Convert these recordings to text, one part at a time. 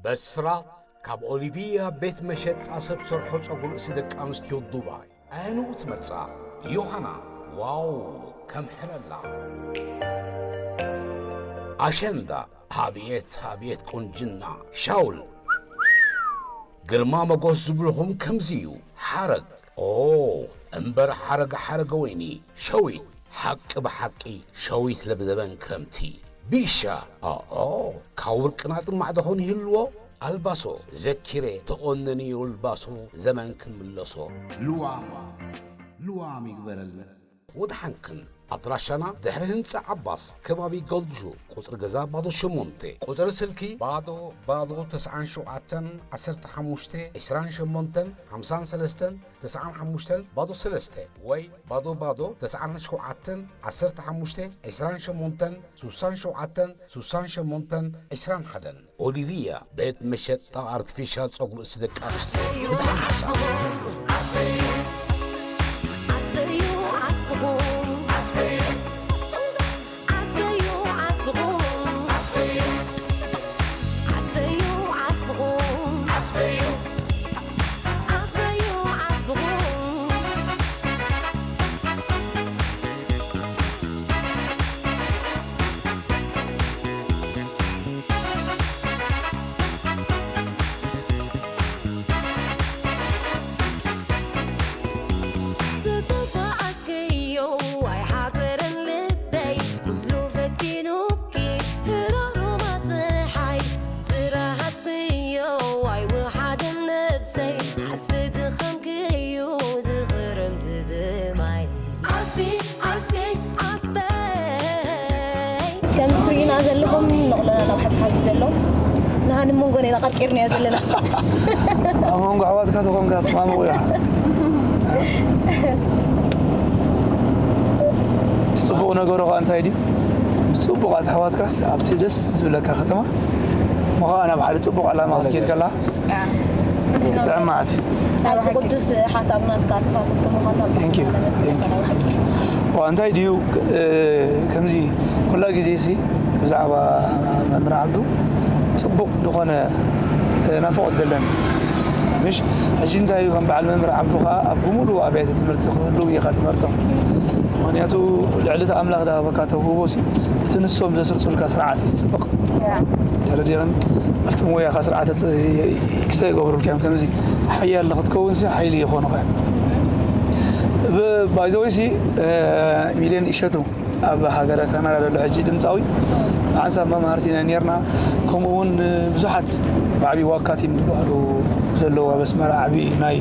እስራት ካብ ኦሊቪያ ቤት መሸጣ ሰብ ሰርሖ ጸጉሪ ርእሲ ደቂ ኣንስትዮ ዱባይ። ኣየንኡ ትመርጻ? ዮሃና። ዋው፣ ከም ሕለላ። ኣሸንዳ። ኣብየት፣ ኣብየት ቁንጅና። ሻውል። ግርማ መጎስ ዝብልኹም ከምዚ እዩ። ሓረግ። ኦ፣ እምበር ሓረግ ሓረገ ወይኒ። ሸዊት። ሓቂ ብሓቂ ሸዊት ለብዘበን ክረምቲ። ቢሻ። ኦኦ፣ ካብ ውርቂ ናጥማዕ ደኾን ይህልዎ? ኣልባሶ። ዘኪረ ተቆነኒ ኣልባሶ ዘመን ክንምለሶ። ልዋም፣ ልዋም ይግበረልና። ወድሓንክን። ኣድራሻና ድሕሪ ህንጻ ዓባስ፣ ከባቢ ገልድሹ፣ ቁጽሪ ገዛ ባዶ ሸሞንተ፣ ቁጽሪ ስልኪ ባዶ ባዶ ተስዓን ሸውዓተን ዓሰርተ ሓሙሽተ ዕስራን ሸሞንተን ሓምሳን ሰለስተን ተስዓን ሓሙሽተን ባዶ ሰለስተ ወይ ባዶ ባዶ ተስዓን ሸውዓተን ዓሰርተ ሓሙሽተ ዕስራን ሸሞንተን ሱሳን ሸውዓተን ሱሳን ሸሞንተን ዕስራን ሓደን። ኦሊቪያ ቤት መሸጣ ኣርቲፊሻል ጸጉሪ ርእሲ ደቂ ኣንስትዮ። ብድሓን። ዓስበዩ ዓስብኹም። ዓስበዩ ዓስብኹም። ዓስበዩ ዓስብኹም። ዓስበዩ ዓስብኹም። ዝተጓዓዝክዮ ኣይሓዘረን ልበይ፣ ኩሉ ፈቲኑኪ፣ ህራሩማ ፀሓይ ዝረሃፅክዮ ኣይወሓደን ነብሰይ፣ ዓስቢ ድኻምክዩ ዝኽረምቲ ዝማይ። ዓስቢ፣ ዓስቢ፣ ዓስበይ። ከምዚ ትርእዩና ዘለኹም ንቕሎና ናብ ሓዚ ሓዚ ዘሎ ንሃኒ መንጎ ኢና ቀርቂርናዮ ዘለና። ኣብ መንጎ ኣሕዋትካ ተኾንካ ትማምቑ ኢኻ። እቲ ጽቡቕ ነገሩ ኸኣ እንታይ ድዩ? ምስ ጽቡቓት ኣሕዋትካስ ኣብቲ ደስ ዝብለካ ከተማ ምዃን ኣብ ሓደ ጽቡቕ ዕላማ ክትከይድ ከላ ጥዕም መዓልቲ። ናብዚ ቅዱስ ሓሳብ ናትካ ተሳተፍቲ ምዃንካ ብጣዕሚ Thank you. ነመስግነካ። Thank you. Thank you. ዋ፣ እንታይ ድዩ፣ እ፣ ከምዚ ኩላ ግዜ ሲ ብዛዕባ መምህር ዓብዱ ጽቡቕ ዝኾነ፣ እ፣ ናፍቖት ዘለኒ። ምሽ፣ ሕጂ እንታይ እዩ፣ ከም በዓል መምህር ዓብዱ ኸኣ ኣብ ብምሉእ ኣብያተ ትምህርቲ ክህልው ኢኻ ትመርጾ። ምኽንያቱ ልዕሊ እቲ ኣምላኽ ዝሃበካ ተውህቦ ሲ፣ እቲ ንሶም ዘስርጹልካ ስርዓት እዩ ዝጽብቕ። ያ። ተረዲእኽን? ኣብቲ ሞያኻ ስርዓተ ፅ-፣ ክስተ ይገብሩልካ እዮም። ከምዚ ሓያል ንኽትከውን ሲ ሓይሊ ይኾኑኻ እዮም። ብ-፣ by the way ሲ፣ እ፣ ሚልዮን እሸቱ ኣብ ሃገረ ካናዳ ዘሎ ሕጂ ድምፃዊ፣ ብሓንሳብ መምሃርቲ ኢና ነርና። ከምኡ እውን ብዙሓት ብዓብዪ ዋካ ቲም ዝበሃሉ ዘለዉ ኣብ ኣስመራ ዓብዪ ናይ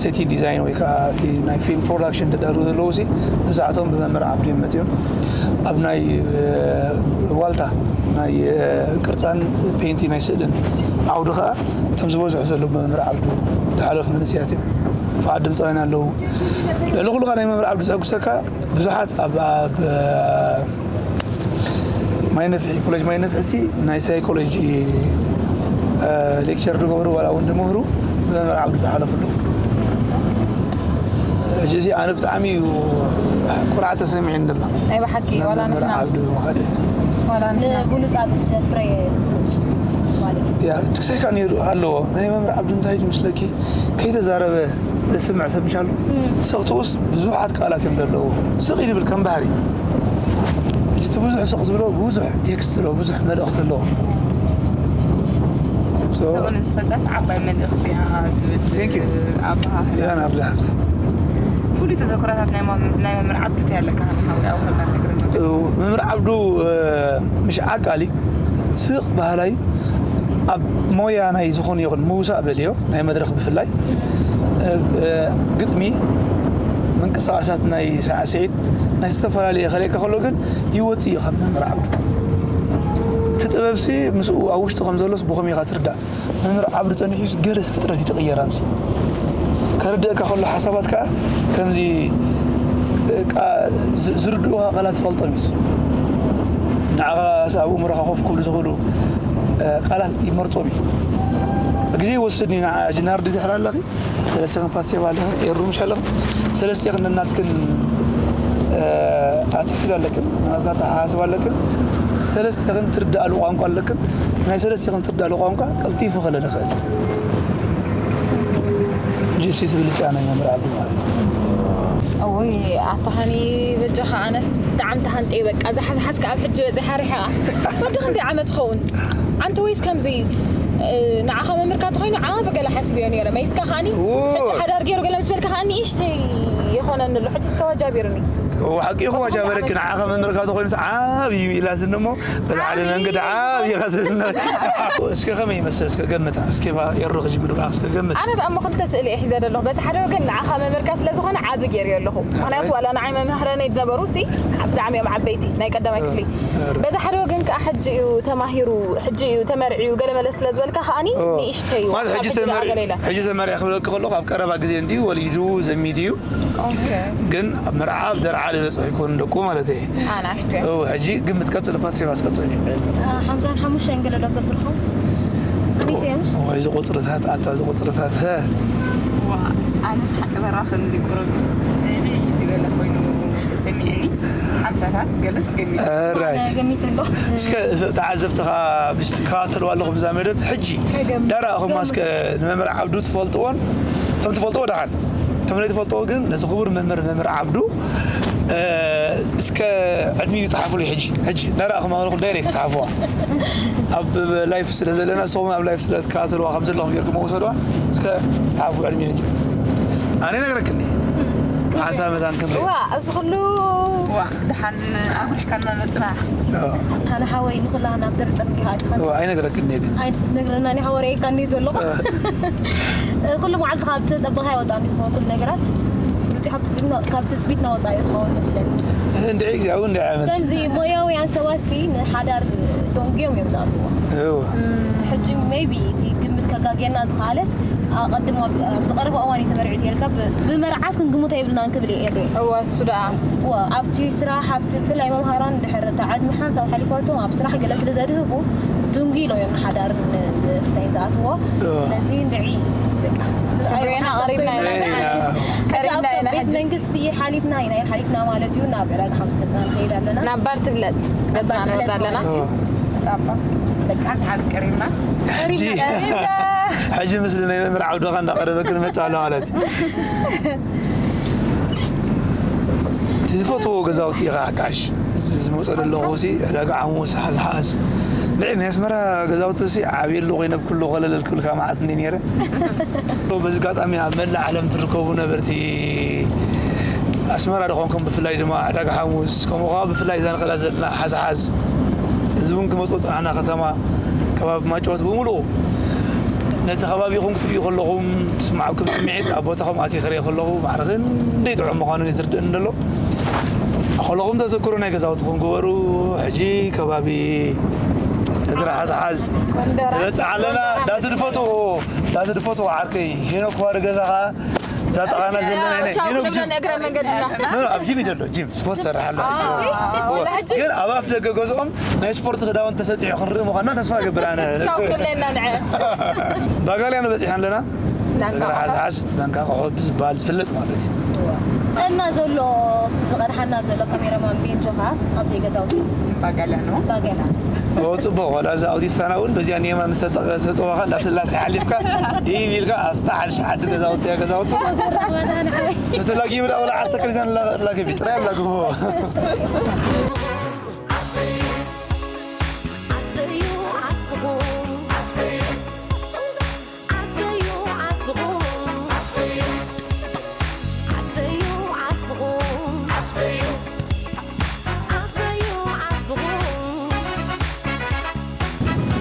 ሴቲንግ ዲዛይን ወይ ከዓ እቲ ናይ ፊልም ፕሮዳክሽን ዘዳልዉ ዘለዉ ሲ፣ መብዛሕትኦም ብመምህር ዓብዱ እዮም መፂኦም። ኣብ ናይ፣ እ፣ ዋልታ ናይ፣ እ፣ ቅርፃን ፔንቲ ናይ ስእልን ዓውዲ ከዓ እቶም ዝበዝሑ ዘለዉ ብመምህር ዓብዱ ዝሓለፉ መንእሰያት እዮም። ንፉዓት ድምፃውያን ኣለዉ። ልዕሊ ኩሉ ከዓ ናይ መምህር ዓብዱ ዘሐጉሰካ ብዙሓት ኣብ፣ ኣብ፣ እ፣ ማይ ነፍሒ፣ ኮሌጅ ማይ ነፍሒ ሲ ናይ ሳይኮሎጂ፣ እ፣ ሌክቸር ዝገብሩ ዋላ እውን ዝምህሩ ብመምህር ዓብዱ ዝሓለፉ ኣለዉ። ሕጂ እዚ ኣነ ብጣዕሚ እዩ ኩርዓት ተሰሚዕኒ ዘሎ። ናይ ብሓቂ፣ ናብ ዋላ መምህር ንሕና። ዓብዱ ምኻድ። ዋላ ንሕና። ንብሉጻት ዘፍረየ ብሉጽ ማለት እዩ። ያ፣ ትሰካ ነይሩ ኣለዎ። ናይ መምህር ዓብዱ እንታይ ይመስለኪ? ከይተዛረበ ዘስምዕ ሰብ ምሽ ኣሎ? እም። ስቕ ትኡስ ብዙሓት ቃላት እዮም ዘለዉ። ስቕ ይብል ከም ባህሪ። ሕጂ እቲ ብዙሕ ስቕ ዝብሎ ብዙሕ ቴክስት ኣለዎ፣ ብዙሕ መልእኽቲ ኣለዎ። So ስቕ ንዝፈልጣስ ዓባይ መልእኽቲ እያ ትብል Thank you። ኣበሃህላ። ያን ኣብርሃ ሃብተ። ፍሉይ ተዘክሮታት ናይ ማም-፣ ናይ መምህር ዓብዱ እንታይ ኣለካ? ሃብተ ሓወይ፣ ኣብኡ ከላ ትነግረና። እው፣ መምህር ዓብዱ፣ እ፣ ምሽ ዓቃሊ፣ ስቕ በሃላይ፣ ኣብ ሞያ ናይ ዝኾነ ይኹን ምውሳእ በልዮ፣ ናይ መድረኽ ብፍላይ፣ እ፣ እ፣ ግጥሚ፣ ምንቅስቓሳት ናይ ሳዕስዒት፣ ናይ ዝተፈላለየ ከርእየካ ከሎ ግን ይወጽእ እዩ ካብ መምህር ዓብዱ። እቲ ጥበብሲ ምስኡ ኣብ ውሽጡ ከም ዘሎስ ብኸመይ ኢኻ ትርዳእ? መምህር ዓብዱ ጸኒሑስ ገለ ፍጥረት እዩ ዝቕየር ኣብዚ። ከርድእካ ከሎ ሓሳባት ከኣ ከምዚ፣ እ፣ ቃ-፣ ዝ-፣ ዝርድኡኻ ቃላት ይፈልጦም እዩስ። ንዓኻ ኣብኡ ምሮኻ ኮፍ ክብሉ ዝኽእሉ፣ እ፣ ቃላት ይመርጾም እዩ። ግዜ ይወስድ እዩ። ንዓ፣ ሕጂ ናርዲ ድሕሪ ኣለኺ፣ ሰለስተ ከም ፓስቴባ ኣለኽን፣ ኤሩ ምሽ ኣለኽን፣ ሰለስቴኽን ነናትክን፣ እ፣ ኣቲቱድ ኣለክን፣ ነናትክን ኣተሓሳስባ ኣለክን። ሰለስቴኽን ትርዳእሉ ቋንቋ ኣለክን፣ ናይ ሰለስቴኽን ትርዳእሉ ቋንቋ ቀልጢፉ ክእለ ይኽእል። ጅሲ ትብል ጫና ናይ መምህር ዓብዱ ማለት እዩ። እውይ ኣታ ሃኒ በጃኻ ኣነስ ብጣዕሚ ተሃንጠ በቃ ዛሕዛሓስ ካብ ሕጂ በፂሓ ሪሓ ወዲ ክንደይ ዓመት ኸውን ኣንተ ወይስ ከምዚ ንዓኻ መምህርካ ተኾይኑ ዓቢ ገለ ሓሲበዮ ነይረ መይስካ ከዓኒ ሕጂ ሓዳር ገይሩ ገለ ምስ በልካ ከዓኒ ንእሽተይ ይኾነኒ ኣሎ ሕጂ ዝተዋጃቢሩኒ ሓቂ ይኹ ዋጃበረኪ ንዓኻ መምህርካ ተኾይኑስ ዓብ እዩ ኢላትኒ እሞ በዚ ሓደ መንገዲ ዓብ ኢኻ ትብልና እስከ ከመይ ይመስል እስከ ገምታ እስከ የሮ ክጅምር እስከ ገምት ኣነ ደኣ እሞ ክልተ ስእሊ እየ ሒዘ ዘለኹ በቲ ሓደ ወገን ንዓኻ መምህርካ ስለ ዝኾነ ዓቢ ገይሩ ኣለኹ ምኽንያቱ ዋላ ንዓይ መምህረነይ ዝነበሩ ሲ ብጣዕሚ እዮም ዓበይቲ ናይ ቀዳማይ ክፍሊ በቲ ሓደ ወገን ከዓ ሕጂ እዩ ተማሂሩ ሕጂ እዩ ተመርዕዩ ገለ መለ ስለ ዝበልካ ከዓኒ ንእሽተይ እዩ ማለት ሕጂ ተመርዕዩ ገለ ኢለ ሕጂ ተመርዕዩ ክብለኪ ከለኹ ኣብ ቀረባ ግዜ እንዲዩ ወሊዱ ዘሚድ እዩ ግን ኣብ መርዓ ኣብ ደርዓ ዝበፅሑ ይኮኑ ደቁ ማለት እየ ኣናሽቱ እዮም ሕጂ ግምት ቀፅል ፓት ሴባስ ቀፅል እዩ ሓምሳን ሓሙሽተን ገለ ዶ ገብርኹም ኣኒስ እዮም ወይ ዝቁፅርታት ኣታ ዝቁፅርታት ኣነስ ሓቂ ዘራ ከምዚ ቁርብ ዝበለ ኮይኑ ተሰሚዕኒ ሓምሳታት ገለስ ገሚት ገሚት ኣሎ እስከ ተዓዘብትኻ ምስ ትከታተልዋ ኣለኹም እዛ መደብ ሕጂ ዳራእኹም እስከ ንመምህር ዓብዱ ትፈልጥዎን እቶም ትፈልጥዎ ደሓን እቶም ዘይትፈልጥዎ ግን ነዚ ክቡር መምህር መምህር ዓብዱ እስከ ዕድሚኡ ይፅሓፍሉ ሕጂ ሕጂ ዳራእኹም ኣለኹም ዳይሬክት ትፅሓፍዋ ኣብ ላይፍ ስለ ዘለና ንስኹም ኣብ ላይፍ ስለ ትከታተልዋ ከም ዘለኹም ጌርኩም ውሰድዋ እስከ ፅሓፉ ዕድሚኡ ሕጂ ኣነ ነግረክኒ ሓንሳብ መታን ክንርኢ እዚ ኩሉ ደሓን ኣጉሪሕካና ምፅናሕ ኣነ ሓወይ ንኩላህና ኣብ ጥርጥር እንዲኻ ዲኻ ኣይነግረክን እየ ግን ኣይትነግረናን ሓወረየካኒ ዘሎ ኩሉ መዓልቲ ካብ ተፀበኻ ይወፃ እንዲ ዝኾነ ኩሉ ነገራት ካብ ትፅቢትና ወፃኢ ይኸውን መስለኒ እንድዒ እግዚኣብ እንድዒ ዓመት ከምዚ ሞያውያን ሰባት ሲ ንሓዳር ዶንግዮም እዮም ዝኣትዎ ሕጂ ሜቢ እቲ ግምት ከጋግየና ዝኸኣለስ ኣቐድሞ ኣብ ዝቐረበ እዋን እዩ ተመርዒ ተልካ ብመርዓስ ክንግምቶ የብልናን ክብል እየ ኤሪ እዋ እሱ ደኣ ኣብቲ ስራሕ ኣብቲ ብፍላይ መምሃራን ድሕሪ እታ ዕድመ ሓንሳብ ሓሊፋቶም ኣብ ስራሕ ገለ ስለ ዘድህቡ ድንጉ ኢሎም እዮም ንሓዳርን ንክስታይን ዝኣትዎ ስለዚ እንድዒ ቀሪብና ኢና ቤት መንግስቲ ሓሊፍና ኢና ሓሊፍና ማለት እዩ ናብ ዕዳጋ ሓሙስ ገፅና ንኸይድ ኣለና ናብ ባር ትብለጥ ገፅና ንወፅ ኣለና በቃ ዝሓዝ ቀሪብና ሕጂ ሕጂ ምስሊ ናይ መምህር ዓውዶኻ እንዳቐረበ ክንመፅእ ኣሎ ማለት እዩ እቲ ዝፈትዎ ገዛውቲ ኢኻ ዓካሽ ዝመፀ ዘለኹ ሲ ዕዳጋ ዓሙስ ሓዝሓዝ ልዕሊ ናይ ኣስመራ ገዛውቲ ሲ ዓብየሉ ኮይነ ኩሉ ከለለል ክብልካ መዓት እንዲ ነይረ በዚ ኣጋጣሚ ኣብ መላእ ዓለም ትርከቡ ነበርቲ ኣስመራ ድኾንኩም ብፍላይ ድማ ዕዳጋ ሓሙስ ከምኡ ከዓ ብፍላይ እዛ ንኸዳ ዘለና ሓዝሓዝ እዚ እውን ክመፅኦ ፅናሕና ከተማ ከባቢ ማጨወት ብምሉኡ ነቲ ከባቢኹም ክትርእዩ ከለኹም ትስምዓኩም ስምዒት ኣብ ቦታኹም ኣትየ ክርኢ ከለኹ ማዕረ ክንደይ ጥዑም ምዃኑ እዩ ዝርድእኒ ዘሎ ከለኹም ተዘክሩ ናይ ገዛውትኹም ግበሩ ሕጂ ከባቢ እግሪ ሓዝሓዝ ንበፅሕ ኣለና ዳቲ ዝፈትዎ ዳቲ ዝፈትዎ ዓርከይ ሄኖክ ዋሪ ገዛኻ እዛ ጠቓና ዘለና ሄኖክ ጅም ኣብ ጂም ይደሎ ጂም ስፖርት ሰርሕ ኣሎ ግን ኣብ ኣፍ ደገ ገዝኦም ናይ ስፖርት ክዳውንቲ ተሰጢሑ ክንርኢ ምዃንና ተስፋ እገብር ኣነ ቻው ክብለና ንዐ ባጋልያ ንበፂሐ ኣለና እግሪ ሓዝሓዝ መንካ ከሖ ብዝበሃል ዝፍለጥ ማለት እዩ እና ዘሎ ዝቐድሓና ዘሎ ካሜራማን ቤንጆ ከዓ ኣብዘይ ገዛውቲ ባገላ ነው ባገላ ጽቡቅ ዋላ እዛ ኣውቲስታና እውን በዚኣ ኔማ ምስ ተጠዋኻ እንዳ ስላሴ ሓሊፍካ ዲብ ኢልካ ኣብታ ዓርሺ ዓዲ ገዛውቲ እያ ገዛውቲ ተተላጊቡ ዳ ወላ ዓርተ ክርስቲያን ላገቢ ጥራይ ኣላግብዎ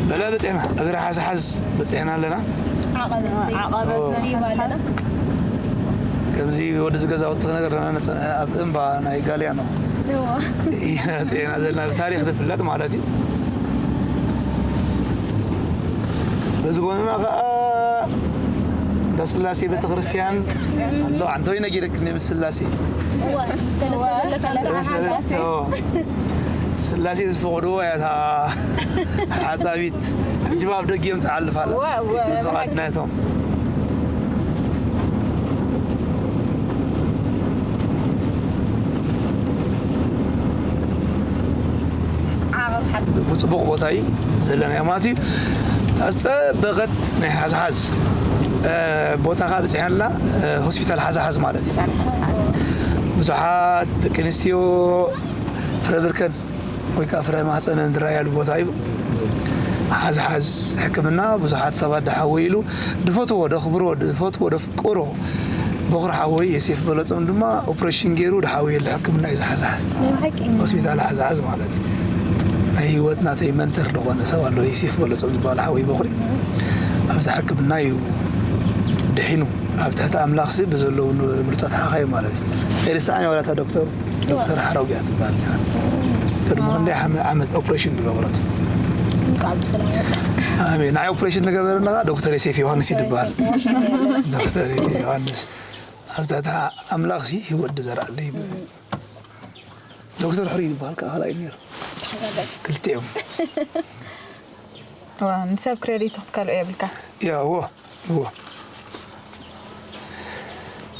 በላ በፅዕና እግሪ ሓዝሓዝ በፅዕና ኣለና ዓቐበት ሪባ ኣለና ከምዚ ወዲ ዝገዛውቲ ክነገርና ነፀንሐ ኣብ እምባ ናይ ጋልያኖ ኢና ዘለና ብታሪክ ዝፍለጥ ማለት እዩ በዚ ጎንና ከዓ እንዳ ስላሴ ቤተክርስትያን ኣሎ ኣንተ ወይ ነጊረክኒ ምስ ስላሴ ስላሴ ዝፈቅድዎ እያ እታ ሓፃቢት ሕጂ ኣብ ደጊኦም ትሓልፍ ኣላ ፍቓድ ናይቶም ብፅቡቕ ቦታ እዩ ዘለናዮ ማለት እዩ። ዝፀበቐት ናይ ሓዝሓዝ ቦታ ከዓ ብፅሐና፣ ሆስፒታል ሓዝሓዝ ማለት እዩ። ብዙሓት ደቂ ኣንስትዮ ፍረ ብርከን ወይ ከዓ ፍረ ማህፀነን ዝረኣያሉ ቦታ እዩ። ሓዝሓዝ ሕክምና ብዙሓት ሰባት ዝሓወይሉ፣ ዝፈትዎ፣ ዘኽብርዎ፣ ዝፈትዎ፣ ዘፍቅሮ በኹሪ ሓወይ የሴፍ በለጾም ድማ ኦፕሬሽን ገይሩ ዝሓወየሉ ሕክምና እዩ ዝሓዝሓዝ። ሆስፒታል ሓዝሓዝ ማለት እዩ። ናይ ህይወት ናተይ መንተር ዝኾነ ሰብ ኣሎ፣ የሴፍ በለጾም ዝበሃል ሓወይ በኹሪ። ኣብዚ ሕክምና እዩ ድሒኑ። ኣብ ትሕቲ ኣምላኽሲ ብዘለዉ ብሉጻት ሓኻይ ማለት እዩ። ኣይርስዓን እያ ዋላ እታ ዶክተር፣ ዶክተር ሓረጉ እያ ትበሃል ነይራ። ቅድሚ ክንደይ ዓመ-፣ ዓመት ኦፕሬሽን ዝገበረት። እንኳዕ ብሰላም መጣ። ኣሜን። ንዓይ ኦፕሬሽን ዝገበረና ዶክተር ዮሴፍ ዮሃንስ እዩ ዝበሃል። ዶክተር ዮሴፍ ዮሃንስ። ኣብ ትሕቲ ኣምላኽሲ ህይወት ዝዘርኣለይ። ዶክተር ሕሩይ ዝበሃል ከዓ ካልኣይ ነይሩ። ክልቲኦም። ዋ፣ ንሰብ ክሬዲት ክትከልኦ የብልካ። ያ፣ እዎ፣ እዎ።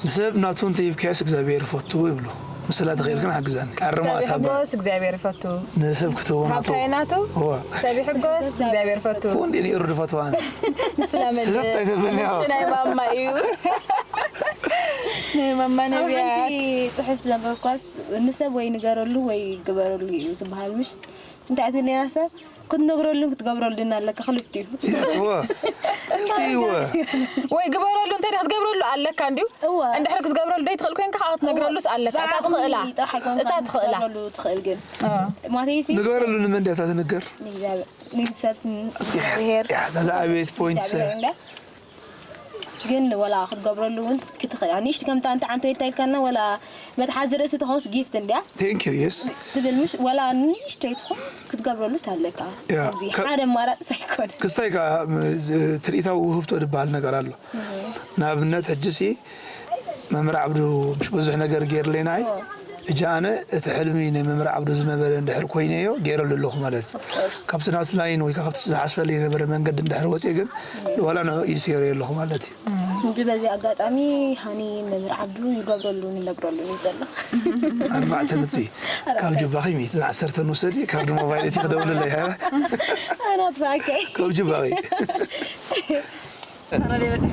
ንሰብ ናቱ እንተሂብካዮስ እግዚኣብሔር ይፈቱ ይብሉ። ምስላ ተኸኢልክን ሓግዘን። ኣርማ ሰብ ኣታባ። ይሕጎስ እግዚኣብሔር ይፈቱ። ንሰብ ክትህቦ ናቱ። ሃብታይ ናቱ። እዎ። ሰብ ይሕጎስ እግዚኣብሔር ይፈቱ። እኮ እንዴ ነይሩ ዝፈትዋ ኣነ። ንስላ መልስ። ስለ እንታይ ትብልኒ? ምንጭ ናይ ማማ እዩ። ናይ ማማ ኣብ ነቢያት። ሓንቲ ጽሑፍ ዘንበብኳስ ንሰብ ወይ ንገረሉ ወይ ግበረሉ እዩ ዝበሃል ምሽ? እንታይ ትብል ነይራ ሰብ? ክትነግረሉን ክትገብረሉን ኣለካ ክልቲኡ። እዎ። ክልቲኡ እዎ። ወይ ግበረሉ እንተ ክትገብረሉ ኣለካ እንዲዩ። እወ። እንድሕር ክትገብረሉ ደይ ትኽእል ኮይንካ ከዓ ክትነግረሉስ ኣለካ። እታ ብዓቕሚ ትኽእላ። ጥራሕ ኣይኮንካን እታ ትኽእላ። ክትገብረሉ ትኽእል ግን። እ። ማተይሲ ንገረሉ ንመን ድያ እታ ትንገር? ንእግዚኣብሔር። ንሰብ ኣብቲ እግዚኣብሔር። ያ፣ ነዛ ኣቤት ፖይንት እግዚኣብሔር ሰብ። እንዳ ግን ወላ ክትገብረሉ እውን ክትኽእል። ንእሽቲ ከምታ እንተ ዓንቶ ኢልካ ኢልካና ወላ መትሓዚ ርእሲ ትኾንስ ጊፍት እንድያ። Thank you, yes። ትብል ምሽ ወላ ንእሽተይ ትኹን ክትገብረሉስ ኣለካ። ያ፣ ኣብዚ ከ-፣ ሓደ ኣማራፂ ኣይኮነ። ክስታይ ከዓ ም-፣ ዝ-፣ ትርኢታዊ ውህብቶ ዝበሃል ነገር ኣሎ። እህ። ንኣብነት ሕጂ ሲ መምህር ዓብዱ ምሽ ብዙሕ ነገር ገይርለይና እዩ። እዎ። ሕጂ ኣነ እቲ ሕልሚ ናይ መምህር ዓብዱ ዝነበረ እንድሕር ኮይነዮ ገይረሉ ኣለኹ ማለት እዩ። Of course። ካብቲ ናቱ ላይን ወይ ካብቲ ዝሓስበለይ ዝነበረ መንገዲ እንድሕር ወፅየ ግን ዋላ ንዑ ኢድ ሰይረዮ ኣለኹ ማለት እዩ። እንጂ በዚ ኣጋጣሚ ሃኒ መምህር ዓብዱ ይገብረሉ ንነግረሉ እዩ ዘሎ። ኣርባዕተ ነጥቢ። ካብ ጅባኺ ሚእትን ዓሰርተን ውሰዲ፣ ካርድ ሞባይል እቲ ክደውልለይ፣ ሃ? ኣናት ባከይ። ካብ ጅባኺ።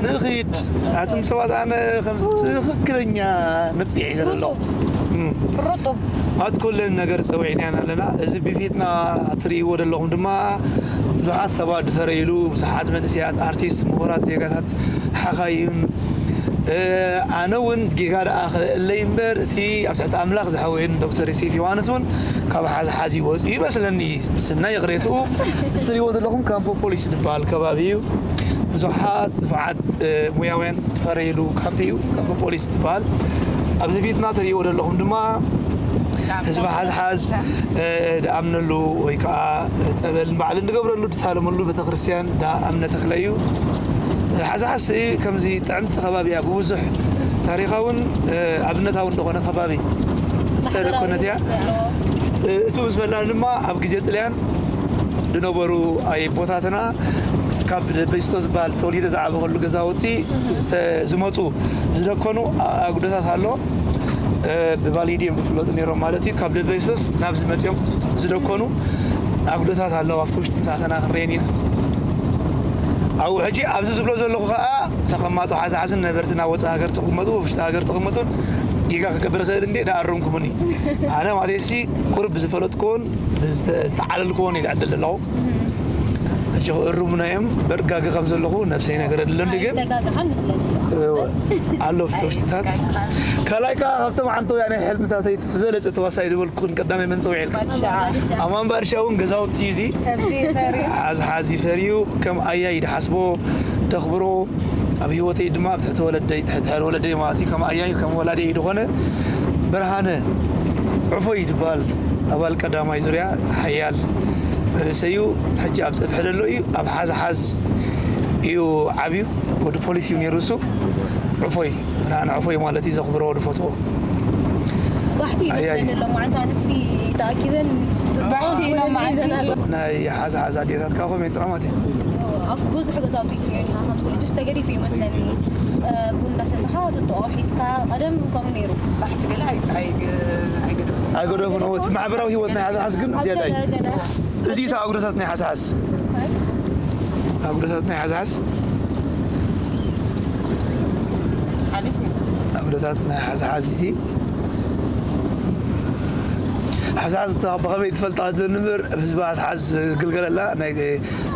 ንኺድ። ኣቱም ሰባት ኣነ ከምዚ ትኽክለኛ ነጥቢ ሒዘ ኣለኹ። እም። ርጡብ። ኣብ ኩለን ነገር ጸዊዕናያን ኣለና። እዚ ብፊትና እትርእይዎ ዘለኹም ድማ ብዙሓት ሰባት ዝፈረይሉ፣ ብዙሓት መንእሰያት፣ ኣርቲስት፣ ምሁራት፣ ዜጋታት፣ ሓኻይም፣ እ፣ ኣነ እውን ጌጋ ደኣ ክእለይ እምበር፣ እቲ ኣብ ትሕቲ ኣምላኽ ዝሓወየኒ ዶክተር ዮሴፍ ዮሃንስ እውን ካብ ሓዝሓዚ ወፂኡ ይመስለኒ። ምስናይ ይቕሬትኡ፣ እዚ ትርእይዎ ዘለኹም ካምፖ ፖሊስ ዝበሃል ከባቢ እዩ። ብዙሓት ንፉዓት፣ እ፣ ሙያውያን ዝፈረይሉ ካምፕ እዩ፣ ካምፕ ፖሊስ ዝበሃል። ኣብዚ ፊትና ትርእይዎ ዘለኹም ድማ ህዝቢ ሓዝሓዝ፣ እ፣ ድኣምነሉ ወይ ከዓ ጸበል ንባዕሉ እንድገብረሉ ድሳለመሉ ቤተክርስትያን ዳ እምነ ተክለ እዩ። ሓዝሓዝ ከምዚ ጥዕምቲ ከባቢ እያ፣ ብብዙሕ ታሪኻውን፣ እ፣ ኣብነታውን ዝኾነ ከባቢ ዝተደኮነት እያ። እ፣ እቱ ምስ በልና ድማ ኣብ ግዜ ጥልያን ዝነበሩ ኣቦታትና ካብ ደበይስቶ ዝበሃል ተወሊደ ዝዓበኹሉ ገዛውቲ ዝተ-፣ ዝመፁ ዝደከኑ ኣጉዶታት ኣሎ። እ፣ ብባሊድ እዮም ዝፍለጡ ነይሮም ማለት እዩ። ካብ ደበይስቶስ ናብዚ መፅኦም ዝደከኑ ኣጉዶታት ኣለዉ። ኣብቲ ውሽጢ ምሳተና ክንርእየን ኢና። ኣብኡ ሕጂ ኣብዚ ዝብሎ ዘለኹ ከዓ ተቐማጦ ሓዝሓዝን ነበርቲ ናብ ወፃኢ ሃገር ትቕመጡ፣ ውሽጢ ሃገር ትቕመጡን ጌጋ ክገብር ይኽእል እንዴ? ደኣርምኩምኒ። ኣነ ማለትሲ ቁሩብ ብዝፈለጥኩዎን ብዝተ-፣ ዝተዓለልኩዎን ይድዕደል ኣለኹ። ሕጂ ክእርሙና እዮም። በርጋገ ከም ዘለኹ ነብሰይ ነገር የድለኒ ግን ኣይተጋገኻን መስለኒ። እወ፣ ኣሎ ኣብቲ ውሽጥታት። ካልኣይ ከዓ ካብቶም ዓንተውያ ናይ ሕልምታተይ ዝበለጸ ተዋሳኢ ዝበልኩን ቀዳማይ መን ጸዊዐልካ? ባድሻ። ኣማን ባድሻ እውን ገዛውቲ እዩ እዚ። ኣብዚ ፈርዩ። ሓዝሓዚ ፈርዩ ከም ኣያይ ድሓስቦ ደኽብሮ ኣብ ህይወተይ ድማ ኣብ ትሕቲ ወለደይ፣ ትሕቲ ድሕሪ ወለደይ ማለት እዩ፣ ከም ኣያይ ከም ወላዲይ ዝኾነ ብርሃነ ዕፎይ ዝበሃል ኣባል ቀዳማይ ዙርያ ሓያል መንእሰይ እዩ። ሕጂ ኣብ ጸፍሒ ዘሎ እዩ። ኣብ ሓዝሓዝ እዩ ዓብዩ። ወዲ ፖሊስ እዩ ነይሩ እሱ። ዕፎይ፣ ብርሃነ ዕፎይ ማለት እዩ፣ ዘኽብሮ፣ ዝፈትዎ። ባሕቲ ኣያይ። ይመስለኒ ኣሎ፣ መዓልቲ ኣንስቲ ተኣኪበን ባሕቲ ኢሎም መዓልቲ። ናይ ሓዝሓዝ ኣዴታት ካብ ከመይ ጥዑማት እየን። ኣብ ብዙሕ ገዛውቲ ትሪኦ ኢኻ፣ ካብ ዝሕጅስ ተገዲፉ ይመስለኒ። እ፣ ቡን እንዳሰተኻ፣ ጥጥቖ ሒዝካ፣ ቀደም ከምኡ ነይሩ። ባሕቲ ገለ ኣይ-፣ ኣይ-፣ ኣይገደፉ። ኣይገደፉን። እቲ ማሕበራዊ ህይወት ናይ ሓዝሓዝ ግን ኣብ ዝያዳ እዩ። ገለ፣ ገለ። እዚ እታ ኣጉዶታት ናይ ሓዝሓዝ። ኣጉዶታት ናይ ሓዝሓዝ። ሓሊፉ። ኣጉዶታት ናይ ሓዝሓዝ እዚ። ሓዝሓዝ እታ ብኸመይ ትፈልጣ ትብል እምበር፣ ህዝቢ ሓዝሓዝ ዝግልገለላ ናይ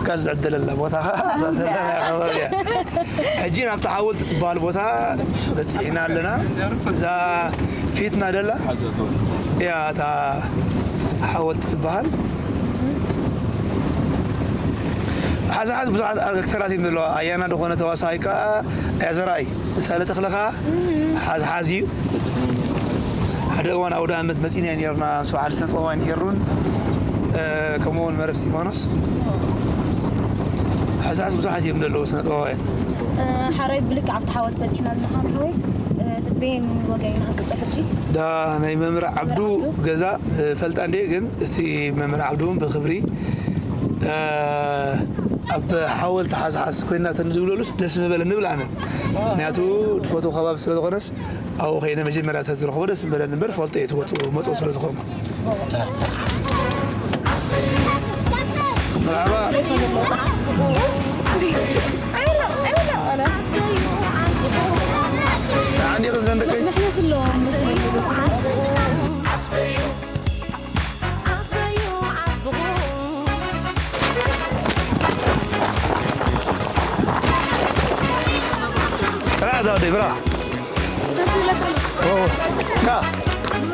ጋዝ ዝዕደለላ ቦታ ኸዓ እዛ ዘለና ከባቢ እያ። ሕጂ ናብታ ሓወልቲ ትበሃል ቦታ በፂሕና ኣለና። እዛ ፊትና ደላ እያ እታ ሓወልቲ ትበሃል። ሓዝሓዝ ብዙሓት ኣክተራት እዮም ዘለዋ። ኣያና ዝኾነ ተዋሳኣይ ከዓ እያ ዘርኣይ። ምሳሌ ተኽለ ከዓ ሓዝሓዝ እዩ። ሓደ እዋን ኣውደ ኣመት መፂና ነርና ምስ በዓል ስነ ጥበባውያን ሄሩን፣ እ፣ ከምኡ እውን መረብ እስጢፋኖስ። ሓዝሓዝ ብዙሓት እዮም ዘለዉ ስነ ጥበባውያን። ሓራይ ብልክዕ ኣብቲ ሓወልቲ በፂሕና ኣለና ሓወይ። ጥቤን ወገይና ቅፅል ሕጂ ዳ ናይ መምህር ዓብዱ ገዛ፣ እ፣ ፈልጣ እንዴ፣ ግን እቲ መምህር ዓብዱ እውን ብኽብሪ፣ እ፣ ኣብ ሓወልቲ ሓዝሓዝ ኮይና ተንድብለሉስ ደስ ምበለ ንብል ኣነ። ምክንያቱ ድፈቱ ከባቢ ስለ ዝኾነስ ኣብኡ ከይነ መጀመርያ ተዝረኽቦ ደስ ምበለኒ እምበር ፈልጦ እየ ትወፅኡ መፅኡ ስለ ዝኾንኩ። መርሓባ። ደሓን ዲኽን ዘንደቀይ? ብራ ዛውደይ ብራ። ካ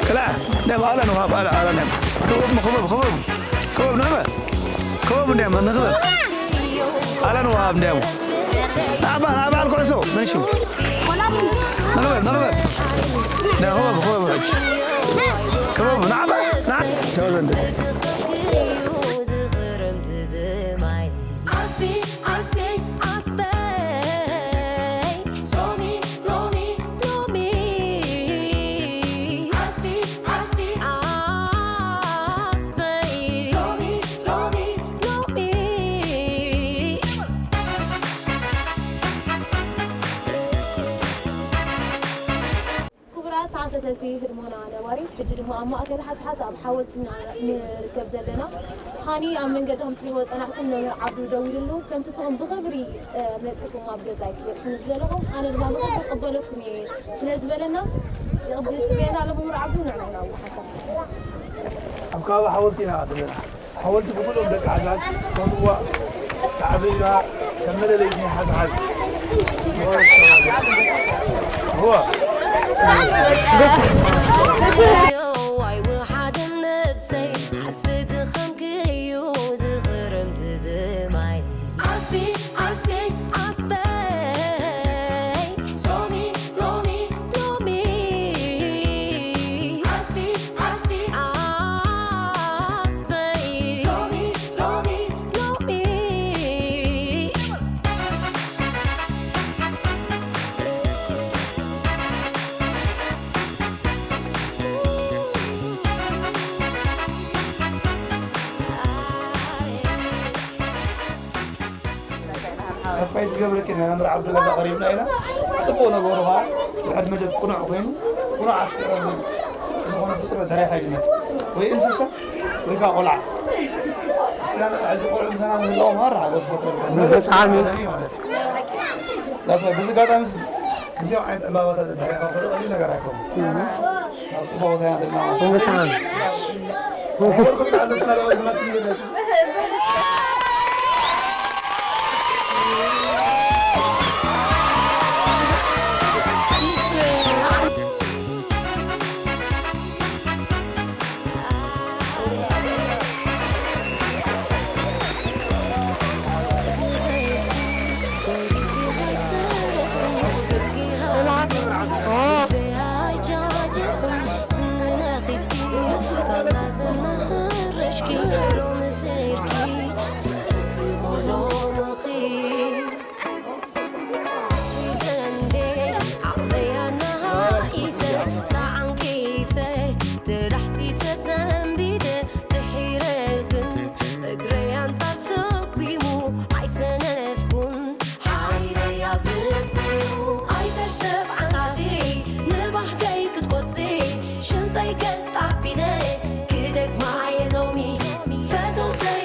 ክላ ደም ኣላ ንውሃብ ኣላ ኣላ ነም ክበብ ክበብ ክበብ ክበብ ነመ ክበብ እንዲያም ንክበብ ኣላ ንውሃብ እንዲያም ኣባል ኣባል ኩዕሶ መንሽም ንክበብ ንክበብ ዳ ክበብ ክበብ ሕጂ ክበብ ናዕባ ናዕ ተወዘንደ ዝኽርምቲ ዝማይ ዓስቢ ዓስቢ ዓስበይ ሎሚ ሎሚ ሎሚ ዓስቢ ዓስቢ ዓስበይ ሎሚ ሎሚ ሎሚ ክቡራት ተኸታተልቲ ህድሞና ነባሪት፣ ሕጂ ድማ ኣብ ማእከል ሓዝሓዝ ኣብ ሓወልቲ ኢና ንርከብ ዘለና። ሃኒ ኣብ መንገዲ ከምቲ ዝወፀናሕኩም መምህር ዓብዱ ደዊሉሉ፣ ከምቲ ንስኹም ብኽብሪ፣ እ፣ መፂኹም ኣብ ገዛይ ክትበፅሑኒ ዝደለኹም፣ ኣነ ድማ ብኽብሪ ክቕበለኩም እየ ስለ ዝበለና፣ ይቕበል ፅበየና ኣሎ መምህር ዓብዱ፣ ንዕና ኢና ኣብ ሓሳብ። ኣብ ከባቢ ሓወልቲ ኢና ዘለና። ሓወልቲ ብኩሎም ደቂ ሓዝሓዝ ትፈትዋ፣ ተዓቢራ ከም መለለዪ ናይ ሓዝሓዝ። እወ። ኣይወሓደን ነብሰይ ዓስቢ ድኸምክዩ ዝኽርምቲ ዝማይ ዓስቢ ዓስቢ ዓስበይ ሎሚ ሎሚ ሎሚ ዓስቢ ዓስቢ ዓስበይ ሎሚ ሎሚ ሎሚ ሰርፕራይዝ ክገብረኪ ኢና፣ መምህር ዓብዱ ገዛ ቀሪብና ኢና። ጽቡቕ ነገሩ ኸኣ ብዕድመ ደቂ ቅኑዕ ኮይኑ፣ ቅኑዓት ፍጥረት ዝኾነ ፍጡር እንተ ርኢኻ እዩ ዝመጽእ። ወይ እንስሳ፣ ወይ ከኣ ቆልዓ። እስኪ ሕዚ ቆልዑ ምሳና ምህላዎም ማራ ሓጎስ ፈጥረልካ። ብጣዕሚ። ማለት እዩ። ዳስ ዋይ፣ በዚ ኣጋጣሚ ስ-፣ ከምዚኦም ዓይነት ዕምባባታት እንተ ርኢኻ፣ ቀሊል ነገር ኣይኮነን። ኣብ ጽቡቕ ቦታ ኢና ዘለና ማለት እዩ። ብጣዕሚ። ተላሕፂ ተሰንቢደ ድሒረ ግን እግረይ ኣንፃር ሰጒሙ ኣይሰነፍኩን ሓይለይ ኣብ ርእሰይ እዩ ኣይተሰብ ዓንቃፊ ንባህገይ ክትቆፂ ሽንጠይ ገጥ ኣቢለ ክደግማ እየ ሎሚ ፈተውተይ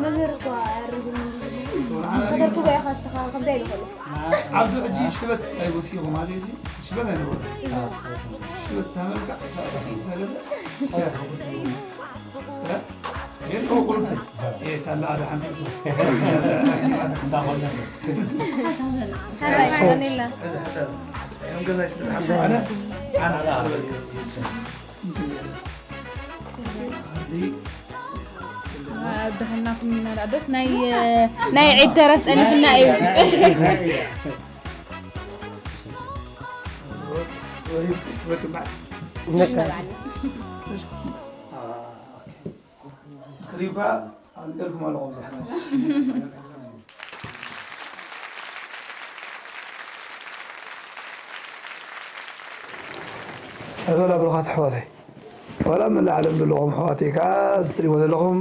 መምህር እኮ ኣያርግም። ከተርክቦ ኢኻ እስኻ ከምታይ ኢሉ ከሎ። ዓብዱ ሕጂ ሽበት ኣይወሲኹ ማለት እዩ። ሽበት ኣይነበረ። ሽበት ተመልካ እቲ ተገለ። የለ ቁርብተ ሳላ ኣደ ሓንቲ። ሕራይ ይኹንልና። ከም ገዛ ይሽተሓሱ ኣነ ኣነ ድሕናኩም ኢና ደኣ ደስ ናይ ናይ ዒድ ተረፍ ጸኒሕና እዩ። ክሪብካ ኣንጠልኩም ኣለኹም። ሕበላ ብሩኻት ኣሕዋተይ፣ ዋላ መላእ ዓለም ዘለኹም ኣሕዋተይ ከኣ እትሪእዎ ዘለኹም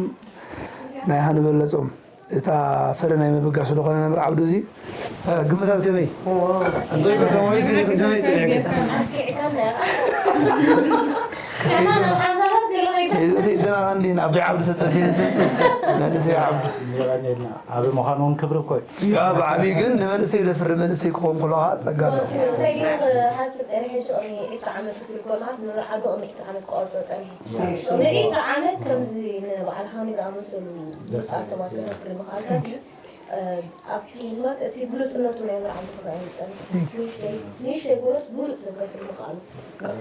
ናይ ሃኒ በለጾም እታ ፍረ ናይ ምብጋስ ዝኾነ መምህር ዓብዱ እዚ፣ እ፣ ግምታት ከመይ? ጽቡቕ እዩ። ከመይ? ከመይ? ከመይ? ጽቡቕ እዩ። ደህና እንዲን ኣቢ ዓብዱ ተጸብየ መንእሰይ ዓብዱ። ዓቢ ምዃኑ እውን ክብሪ እኮ እዩ። ያ፣ ብዓቢ ግን ንመንእሰይ ዘፍሪ መንእሰይ ክኸውን ከሎ ኸዓ ጸጋ ኣለዎ። እንታይ ኢሉ ክሓስብ ጸኒሑ? ሕጂ ቅድሚ ዒስራ ዓመት ክትብል ከለኻ፣ ንመምህር ዓብዱ ቅድሚ ዒስራ ዓመት ክቆርጾ ጸኒሑ። ያ። ቅድሚ ዒስራ ዓመት ከምዚ ንበዓል ሃኒ ዝኣመሰሉ ብሉጻት ሰባት ክተፍሪ ምኽኣልካ ሲ፣ እ፣ ኣብቲ ህይወት እቲ ብሉጽነቱ ናይ መርዓ ምኽንያት ይጸንሕ። ንእሽተይ፣ ንእሽተይ ጎረስ ብሉጽ ሰብ ከፍሪ ምኽኣሉ።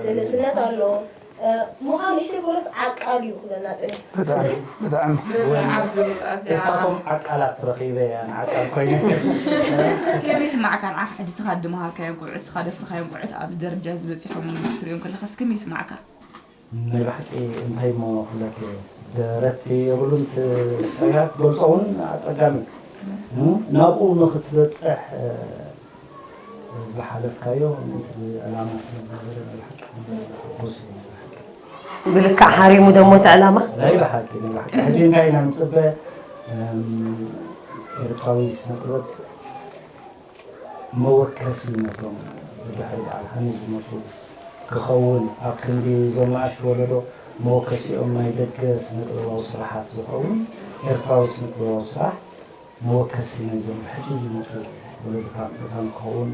ስልስነት ኣሎ። እ፣ ምዃን ንእሽተይ ጎረስ ዓቃል እዩ ክብለና ጸኒሑ። ብጣዕሚ፣ ብጣዕሚ። ንሳቶም ዓቃላት ረኺበ እያ ንዓቃል ኮይነ። ከመይ ይስማዕካ ንዓኻ ሕጂ ንስኻ ድመሃርካዮም ቆልዑት፣ ንስኻ ደፍርካዮም ቆልዑት ኣብዚ ደረጃ እዚ በጺሖም ክትሪኦም ከለኻስ ከመይ ይስማዕካ? ናይ ብሓቂ እንታይ እሞ ክብለኪ፣ ደረት የብሉን፣ እቲ ፍርያት ገልጾ እውን ኣጸጋሚ እዩ። እም፣ ናብኡ ንኽትበጽሕ፣ እ፣ ዝሓለፍካዮ፣ እቲ ዕላማ ስለ ዝነበረ፣ ናይ ብሓቂ ሓጎስ እዩ፣ ናይ ብሓቂ። ብልክዕ ሓሪሙ ደሞ እቲ ዕላማ? ናይ ብሓቂ፣ ናይ ብሓቂ። ሕጂ እንታይ ኢና ንጽበ? እም፣ ኤርትራዊ ስነ ጥበብ መወከሲ ነቶም ብድሕሪ በዓል ሃኒ ዝመጹ ክኸውን፣ ኣብ ክንዲ እዞም ንኣሽቱ ወለዶ መወከሲኦም ናይ ደገ ስነ-ጥበባዊ ስራሓት ዝኸውን፣ ኤርትራዊ ስነ-ጥበባዊ ስራሕ መወከሲ ናይዞም ብሕጂ ዝመጹ ወለዶታት መታን ክኸውን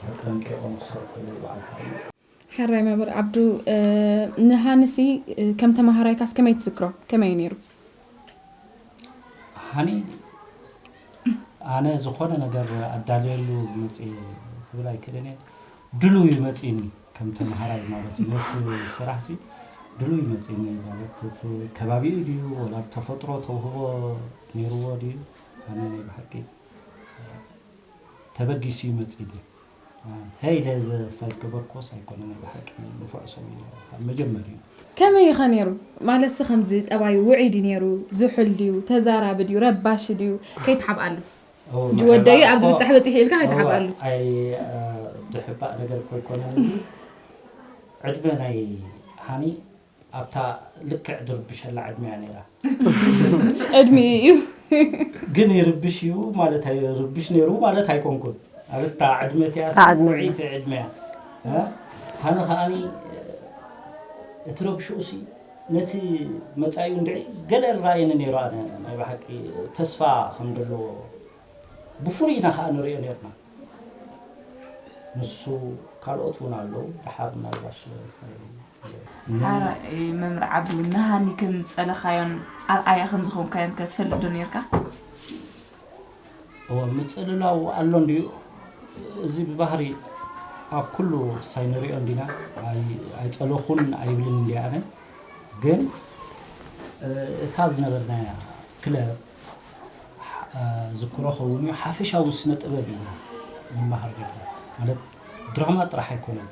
ተጠንቂቖም ክሰርሑሉ በዓል ሃኒ። ሕራይ መምህር ዓብዱ፣ እ፣ ንሃንሲ፣ እ፣ ከም ተመሃራይካስ ከመይ ትዝክሮ? ከመይ ነይሩ? ሃኒ፣ ኣነ ዝኾነ ነገር ኣዳልየሉ መጽእ ክብል ኣይክእልን እየ። ድሉው እዩ መጺእኒ፣ ከም ተመሃራይ ማለት እዩ። ነቲ ስራሕሲ ድሉው እዩ መጺእኒ ማለት፣ እቲ ከባቢኡ ድዩ ወላ ብተፈጥሮ ተውህቦ ነይርዎ ድዩ? ኣነ ናይ ብሓቂ ተበጊሱ እዩ መጺእኒ። ሀይ ኢለ ዘ-፣ ሳይገበርኩዎስ ኣይኮነን፣ ብሓቂ ንፉዕ ሰብ እዩ፣ ካብ መጀመርዩ። ከመይ ኢኻ ነይሩ? ማለትሲ ከምዚ ጠባዩ ውዑይ ድዩ ነይሩ? ዝሑል ድዩ? ተዛራቢ ድዩ? ረባሺ ድዩ? ከይትሓብኣሉ። ኦ፣ ሕጂ ወደዩ ምሕባእ ኣብዚ እኮ፣ ብጻሕ በጺሑ ኢልካ ኦ፣ ከይትሓብኣሉ። ኣይ፣ እ፣ ድሕባእ ነገር እኮ ኣይኮነን እዚ። ዕድመ ናይ ሃኒ ኣብታ ልክዕ ድርብሸላ ዕድመ እያ ነይራ። ዕድሚኡ እዩ። ግን ይርብሽ እዩ ማለት ኣይ-፣ ይርብሽ ነይሩ ማለት ኣይኮንኩን። ኣብ እታ ዕድመ እቲኣ እታ ዕድመ ውዕይቲ ዕድመ እያ። እ? ሃኒ ከኣኒ እቲ ረብሽኡሲ ነቲ መጻኢኡ እንድዒ ገለ ራእየኒ ነይሩ። ኣነ ናይ ብሓቂ ተስፋ ከም ዘለዎ ብፍሉይ ኢና ከኣ ንርእዮ ነርና። ንሱ ካልኦት እውን ኣለዉ። ደሓር ምናልባሽ ሓራይ መምህር ዓብዱ፣ ንሃኒ ከም ዝጸለኻዮን ኣርኣያ ከም ዝኾንካዮን ከ ትፈልጥ ዶ ነርካ? እወ፣ ምጽልላው ኣሎ እንድዩ። እዚ ብባህሪ ኣብ ኩሉ ክሳይ ንሪኦ እንዲና። ኣይ-፣ ኣይጸለኹን ኣይብልን እንዲ ኣነ። ግን፣ እ፣ እታ ዝነበርናያ ክለብ፣ እ፣ ዝክሮ ኸውን እዩ፣ ሓፈሻዊ ስነ ጥበብ ኢና ንመሃር ነርና። ማለት ድራማ ጥራሕ ኣይኮነን፣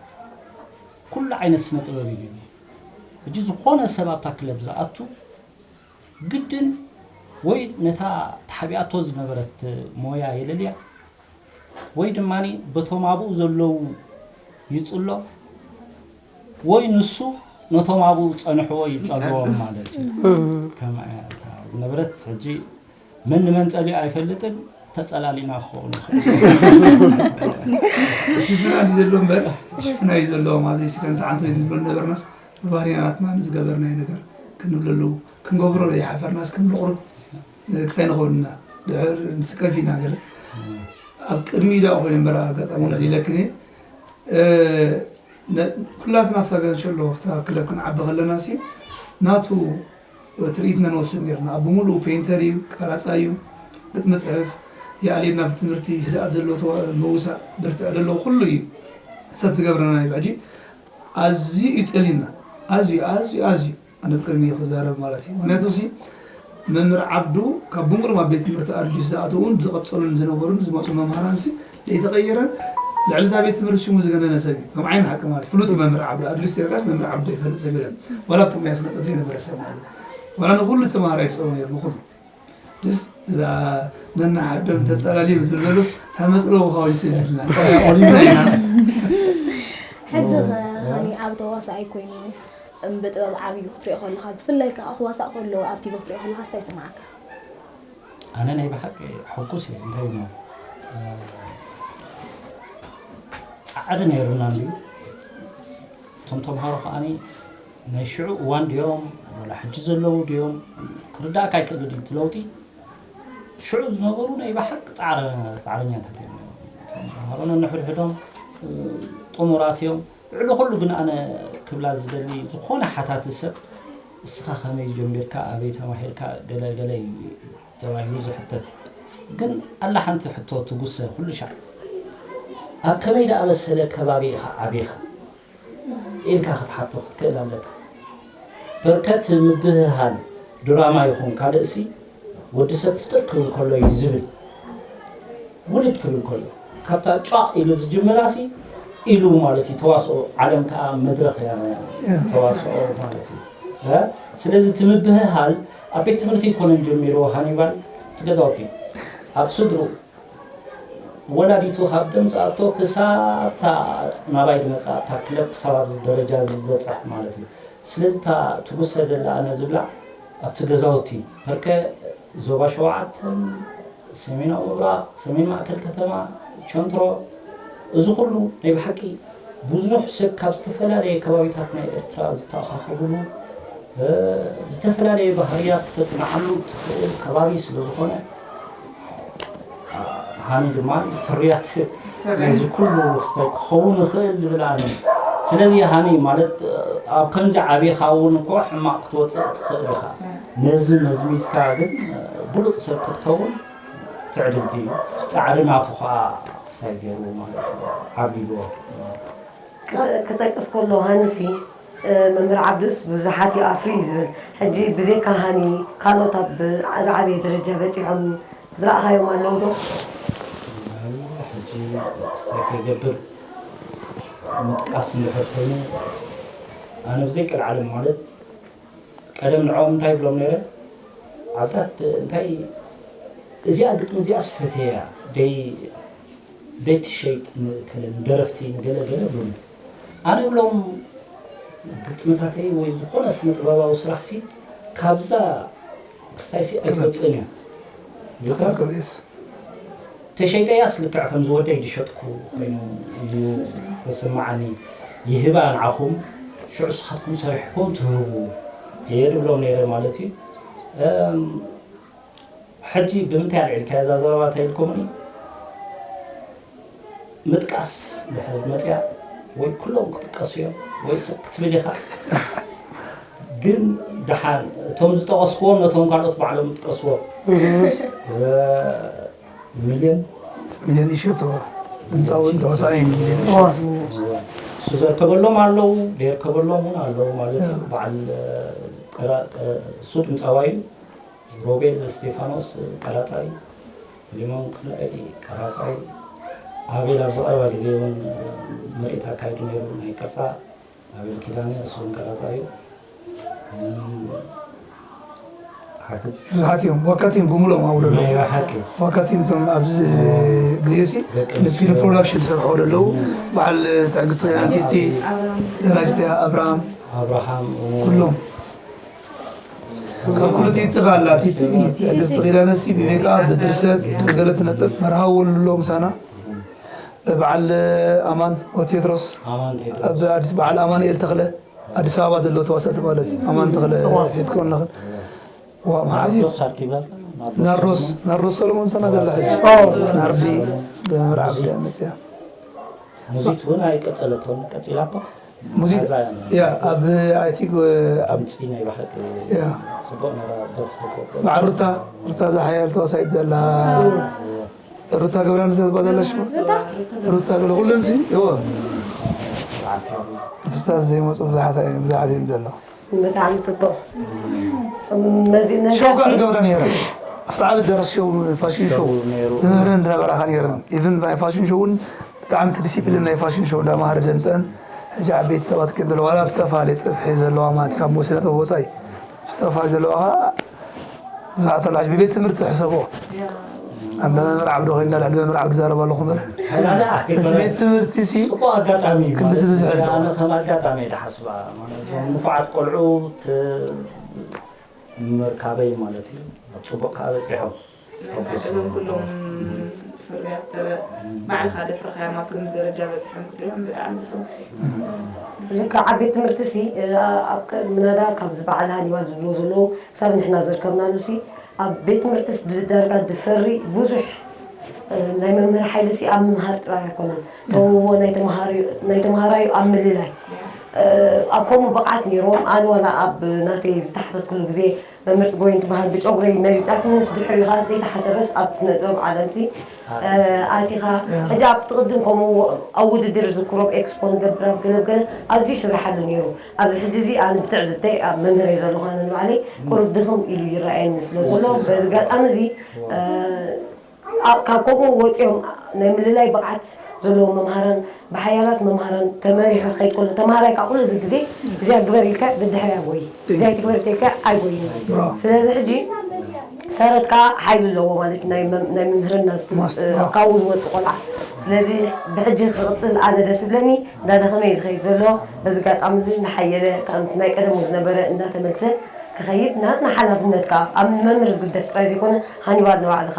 ኩሉ ዓይነት ስነ ጥበብ እዩ ነይሩ። ሕጂ ዝኾነ ሰብ ኣብታ ክለብ ዝኣቱ ግድን ወይ ነታ ተሓቢኣቶ ዝነበረት ሞያ የለልያ፣ ወይ ድማ በቶም ኣብኡ ዘለዉ ይጽሎ፣ ወይ ንሱ ነቶም ኣብኡ ዝጸንሕዎ ይጸልዎም ማለት እዩ። እም። ከምኣ እያ እታ ዝነበረት። ሕጂ መን ንመን ጸሊኡ ኣይፈልጥን። ተጸላሊና ክኸውን ይኽእል። ሽፍና ድዩ ዘሎ እምበር፣ ሽፍና እዩ ዘሎ ማለት እዩ። ከምቲ ዓንቶ ንብሎ ነበርናስ፣ ብባህሪና ናትና ንዝገበርናዮ ነገር ክንብለሉ፣ ክንገብሮ ዘይሓፈርናስ ክንብል ቁሩብ ክሳይ ንኸውን ኢና። ድሕር ንስከፍ ኢና ገለ። ኣብ ቅድሚ ኢዳ ኮይኑ እምበር ኣጋጣሚ ልዕሊለክን እየ። እ፣ ነ-፣ ኩላትና ኣብታ ገንሸሎ ኣብታ ክለብ ክንዓቢ ከለና ሲ ናቱ ትርኢትና ንወስድ ነርና። ኣብ ብምሉኡ ፔይንተር እዩ፣ ቀራጻ እዩ፣ ግጥሚ ጽሕፍ፣ ይኣልየና ብትምህርቲ፣ ህድኣት ዘለዎ ተዋ-፣ ምውሳእ፣ ብርትዕ ዘለዎ ኩሉ እዩ ሰት ዝገብረና ነይሩ። ሕጂ ኣዝዩ እዩ ጸሊምና። ኣዝዩ፣ ኣዝዩ፣ ኣዝዩ። ኣነ ብቅድሚ ክዛረብ ማለት እዩ። ምክንያቱ ሲ መምህር ዓብዱ ካብ ብምሉኦም ኣብ ቤት ትምህርቲ ኣድሊስ ዝኣተውን ዝቐጸሉን ዝነበሩን ዝመጹ መምሃራን ሲ ዘይተቐየረን ልዕሊ እታ ቤት ትምህርቲ ሽሙ ዝገነነ ሰብ እዩ። ከም ዓይኒ ሓቂ ማለት ፍሉጥ እዩ መምህር ዓብዱ። ኣድሊስ ተርካስ መምህር ዓብዱ ይፈልጥ ሰብ የለን። ዋላ ኣብቶም ያስነጥብ ዘይነበረ ሰብ ማለት እዩ። ዋላ ንኩሉ ተምሃራይ ዝጸሩ ነይሩ ንኩሉ። ድስ እዛ ነናሓደም ተጸላልዮም ዝብል ዘሎስ ተመጽሎ ውኻዊ ሰጅልና። ኦሊምና ኢና። ሕጂ ኸ ሃኒ ኣብ ተዋሳኣይ ኮይኑ እም ብጥበብ ዓብዩ ክትሪኦ ከለኻ፣ ብፍላይ ከኣ ክዋሳእ ከሎ ኣብ ቲቪ ክትሪኦ ከለኻ እንታይ ይስምዓካ? ኣነ ናይ ብሓቂ ሕጉስ እየ። እንታይ እሞ፣ እ፣ ጻዕሪ ነይሩና እንድዩ። እቶም ተምሃሮ ከኣኒ ናይ ሽዑ እዋን ድዮም፣ ወላ ሕጂ ዘለዉ ድዮም፣ ክርዳእካ ኣይክእልን እዩ እቲ ለውጢ። ሽዑ ዝነበሩ ናይ ብሓቂ ጻዕረ-፣ ጻዕረኛታት እዮም ነይሮም። እቶም ተምሃሮ ነንሕድሕዶም፣ እ፣ ጥሙራት እዮም። ልዕሊ ኩሉ ግን ኣነ ክብላ ዝደሊ፣ ዝኾነ ሓታቲ ሰብ፣ "እስኻ ከመይ ጀሚርካ፣ ኣበይ ተማሂርካ?" ገለ ገለ እዩ ተባሂሉ ዝሕተት። ግን ኣላ ሓንቲ ሕቶ ትጉሰ ኩሉ ሻዕ። ኣብ ከመይ ደኣ መሰለ ከባቢ ኢኻ ዓቢኻ? ኢልካ ክትሓቶ ክትክእል ኣለካ። በርከት ምብህሃል ድራማ ይኹን ካልእሲ ወዲ ሰብ ፍጥር ክብል ከሎ እዩ ዝብል። ውልድ ክብል ከሎ ካብታ ጫቕ ኢሉ ዝጅምራሲ ኢሉ ማለት እዩ። ተዋስኦ ዓለም ከኣ መድረኽ እያ ተዋስኦ ማለት እዩ። እ? ስለዚ እቲ ምብህሃል ኣብ ቤት ትምህርቲ ኣይኮነን ጀሚርዎ ሃኒባል፣ እቲ ገዛውቲ ኣብ ስድሩ ወላዲቱ ካብ ደምጻቶ ክሳብ እታ ናባይ ዝመጻ እታ ክለብ ክሳብ ኣብዚ ደረጃ እዚ ዝበጽሕ ማለት እዩ። ስለዚ እታ ትጉሰ ዘላ ኣነ ዝብላ ኣብቲ ገዛውቲ በርከ ዞባ ሸውዓተን ሰሜናዊ ምብራቕ፣ ሰሜን ማእከል ከተማ፣ ቸንትሮ፣ እዚ ኩሉ ናይ ብሓቂ ብዙሕ ሰብ ካብ ዝተፈላለየ ከባቢታት ናይ ኤርትራ ዝተኣኻኸብሉ፣ እ፣ ዝተፈላለየ ባህርያት ክተጽንዓሉ እትኽእል ከባቢ ስለ ዝኾነ፣ ሃኒ ድማ ፍርያት ናይዚ ኩሉ ክስታይ ክኸውን ይኽእል ዝብል ኣነ። ስለዚ ሃኒ ማለት ኣብ ከምዚ ዓቢኻ እውን እኮ ሕማቕ ክትወጽእ ትኽእል ኢኻ። ነዚ መዝሚዝካ ግን ብሉጽ ሰብ ክትከውን ትዕድልቲ እዩ። ጻዕሪ ናቱ ኸኣ ክስታይ ገይሩ ማለት እዩ። ዓቢዎ። ክጠ-፣ ክጠቅስ ከሎ ሃንሲ፣ እ፣ መምህር ዓብዱስ ብዙሓት ይኣፍሩ እዩ ዝብል። ሕጂ ብዘይካ ሃኒ ካልኦት ኣብ ዝዓበየ ደረጃ በጺሖም ዝረኣኻዮም ኣለዉ ዶ? ሕጂ ክስታይ ከይገብር ምጥቃስ እንድሕር ኮይኑ፣ ኣነ ብዘይ ቀልዓለም ማለት ቀደም ንዕኦም እንታይ ይብሎም ነይረ? ዓብዳት እንታይ እዚኣ ግጥሚ እዚኣስ ፈትየያ፣ ደይ-፣ ደይትሸይጥ ንከለ ንደረፍቲ ንገለ ገለ ይብሉኒ። ኣነ ብሎም ግጥምታተይ ወይ ዝኾነ ስነ ጥበባዊ ስራሕሲ ካብዛ ክስታይሲ ኣይትወፅእን እያ። ዝኽረክ ርእስ ተሸይጠያስ ልክዕ ከምዚ ወደይ ዝሸጥኩ ኮይኑ እዩ ተሰማዓኒ። ይህባ ንዓኹም፣ ሽዑ ንስኻትኩም ሰሪሕኩም ትህቡ እየ ድብሎም ነይረ ማለት እዩ። እም፣ ሕጂ ብምንታይ ኣልዒልካያ እዛ ዘረባ ተይልኩምኒ? ምጥቃስ ድሕሪ መፅያ ወይ ኩሎም ክጥቀሱ እዮም ወይ ስቕ ክትብል ኢኻ። ግን ደሓን እቶም ዝጠቐስክዎም ነቶም ካልኦት ባዕሎም ይጥቀስዎም። እህ። እዛ ሚልዮን ሚልዮን ይሸጥዎ። ድምፃውን ተዋሳኣይን ሚልዮን እዋ፣ ይሸጥዎ። እዋ። እሱ ዘርከበሎም ኣለዉ፣ ዘይርከበሎም እውን ኣለዉ ማለት እዩ። እዋ። በዓል፣ እ፣ ቀራ-፣ እ፣ እሱ ድምፃዋይ እዩ። ሮቤል እስቴፋኖስ ቀራፃይ፣ ፊሊሞን ክፍላይ ቀራፃይ፣ ኣቤል ኣብዚ ቀረባ ግዜ እውን ምርኢት ኣካይዱ ነይሩ ናይ ቅርፃ፣ ኣቤል ኪዳነ እሱ እውን ቀራፃይ እዩ። እም፣ ሓግዝ ብዙሓት እዮም፣ ዋካት እዮም ብምልኦም ኣብኡ ዘለዉ። ናይ ብሓቂ። ዋካት እዮም እቶም ኣብዚ ግዜ ሲ ደቂ ንፊልም ኣንስትዮ። ፕሮዳክሽን ዝሰርሑ ዘለዉ፣ እም። በዓል ትዕግስቲ ኣርቲስቲ፣ ኣብርሃም። ተጋዝቲ ኣብርሃም፣ ኣብርሃም፣ እም። ኩሎም። ካብ ኩሉ ቲቲ ኻላ ቲቲ፣ ቲቲ፣ ቅድስቲ ኪዳነሲ ብሜክኣፕ፣ ብድርሰት፣ ብገለ ትነጥፍ፣ መርሃዊ ወልሎ ምሳና። በዓል ኣማን ወቴድሮስ፣ ኣማን ቴድሮስ። ኣብ ኣዲስ፣ በዓል ኣማኑኤል ተኽለ፣ ኣዲስ ኣበባ ዘሎ ተዋሳእቲ ማለት እዩ። ኣማን ተኽለ ፊት ኮን ናኽል። ዋ፣ መዓት እዩ። ናርዶስ ኣርኪባ፣ ናርዶስ ናርዶስ፣ ሰለሞን። ናርዶስ ሰለሞን ሰና ዘላ ሕጂ። ኦ፣ ናርዲ፣ ብመርዓዊ ናርዲ። እያ መፅያ። ሙዚት እውን ኣይቀጸለቶን፣ ቀጺላቶ። ሙዚት፣ ሓዛ እያ። ያ፣ ኣብ፣ I think፣ ኣብ ድምጺ ናይ ብሓቂ፣ ያ። ጽቡቕ ነራ ደርፊ ተቆጸለ። በዓል ሩታ፣ ሩታ ዝሓያል ተዋሳኢት ዘላ። ሩታ ገብረሃንስ ዘባ ዘላ ሽማ? ሩታ ገብረ፣ ኩለን ሲ፣ እዎ። ብዓል ፊልም። ክስታስ ዘይመጹ ብዙሓት እዮም፣ ብዙሓት እዮም ዘለዉ። ብጣዕሚ ጽቡቕ። መዚ-፣ ነዛ ሾው ሲ- ክገብራ ነይረ። ኣብቲ ዓቢ ኣዳራሽ ሾው፣ ፋሽን ሾው ሾው ነይሩ። ንምህረን ዝነበራኻ ነይረን። ኢቭን ናይ ፋሽን ሾው እውን ብጣዕሚ እቲ ዲሲፕሊን ናይ ፋሽን ሾው እንዳማሃረ ደምፀን። ሕጂ ዓበይቲ ሰባት ግን ዘለዋ ዋላ ብዝተፈላለየ ጽፍሒ ዘለዋ ማለት ካብ ስነ ጥበብ ወፃኢ ብዝተፈላለየ ዘለዋ ከዓ ብዙሓት ኣላ። ሕጂ ብቤት ትምህርቲ ሕሰቦ። ኣብ መምህር ዓብዱ ኮይንና ልዕሊ መምህር ዓብዱ ዛረባ ኣለኹ እምበር። ሓላላ፣ እዚ ቤት ትምህርቲ ሲ ጽቡቕ ኣጋጣሚ እዩ ክንዲ ማለት ትብዝሕ እዚ ኣሎ። ኣነ ከም ኣጋጣሚ እየ ዝሓስባ። ማለት እዞም ንፉዓት ቆልዑ ት-፣ ምርካበይ ማለት እዩ። ኣብ ጽቡቕ ከዓ በጺሖም። ሕጉስ። ኩሎም ፍርያት ጥረ ባዕልኻ ደፍርኻዮም ኣብ ክንዲ ደረጃ በጺሖም ክትሪኦም ብጣዕሚ ዘሐጉስ እዩ። ልክዕ፣ ኣብ ቤት ትምህርቲ ሲ፣ እ፣ ኣብ ቅድሚ ናዳ ካብዚ በዓል ሃኒባል ዝብልዎ ዘለዉ ክሳብ ንሕና ዘርከብናሉ ሲ፣ ኣብ ቤት ትምህርትስ ድ-፣ ዳርጋ ድፈሪ ብዙሕ፣ እ፣ ናይ መምህር ሓይሊ ሲ ኣብ ምምሃር ጥራይ ኣይኮነን። ተውህቦ ናይ ተምሃራዩ-፣ ናይ ተምሃራዩ ኣብ ምልላይ፣ እ፣ ኣብ ከምኡ ብቕዓት ነይርዎም። ኣነ ዋላ ኣብ ናተይ ዝተሓተትኩሉ ግዜ መምህር ጽጎይ እንትበሃል ብጨጉረይ መሪጻትንስ ድሕሪኡ ኸኣ ዘይተሓሰበስ ኣብቲ ስነ ጥበብ ዓለምሲ፣ እ፣ ኣቲኻ። ሕጂ ኣብቲ ቅድም ከምኡ ኣብ ውድድር ዝክሮብ ኤክስፖ ንገብር ኣብ ገለ ገለ ኣዝዩ ይስርሓሉ ነይሩ። ኣብዚ ሕጂ እዚ ኣነ ብትዕዝብተይ ኣብ መምህረይ ዘለኹ ኣነ ንባዕለይ ቁሩብ ድኽም ኢሉ ይረኣየኒ ስለ ዘሎ፣ በዚ ኣጋጣሚ እዚ፣ እ፣ ኣብ፣ ካብ ከምኡ ወጺኦም ናይ ምልላይ ብቕዓት ዘለዎም መምሃራን ብሓያላት መምሃራን ተመሪሑ ክኸይድ ከሎ፣ ተምሃራይ ከዓ ኩሉ እዚ ግዜ እዚኣ ግበር ኢልካ ደድሕሪያ ጎይ፣ እዚኣ ኣይትግበር ኢልካ ኣይጎይን። ብራቮ። ስለዚ ሕጂ ሰረት ከዓ ሓይሊ ኣለዎ ማለት እዩ። ናይ መም-፣ ናይ ምምህርና ስትምስ-፣ ማስ-፣ እ፣ ካብኡ ዝወፅእ ቆልዓ። ስለዚ ብሕጂ ክቕፅል ኣነ ደስ ይብለኒ። እንዳደኸመ እዩ ዝኸይድ ዘሎ። በዚ ኣጋጣሚ እዚ እናሓየለ ከምቲ ናይ ቀደሙ ዝነበረ እንዳተመልሰ ክኸይድ ናትና ሓላፍነት ከዓ ኣብ መምህር ዝግደፍ ጥራይ ዘይኮነ ሃኒባል ንባዕልኻ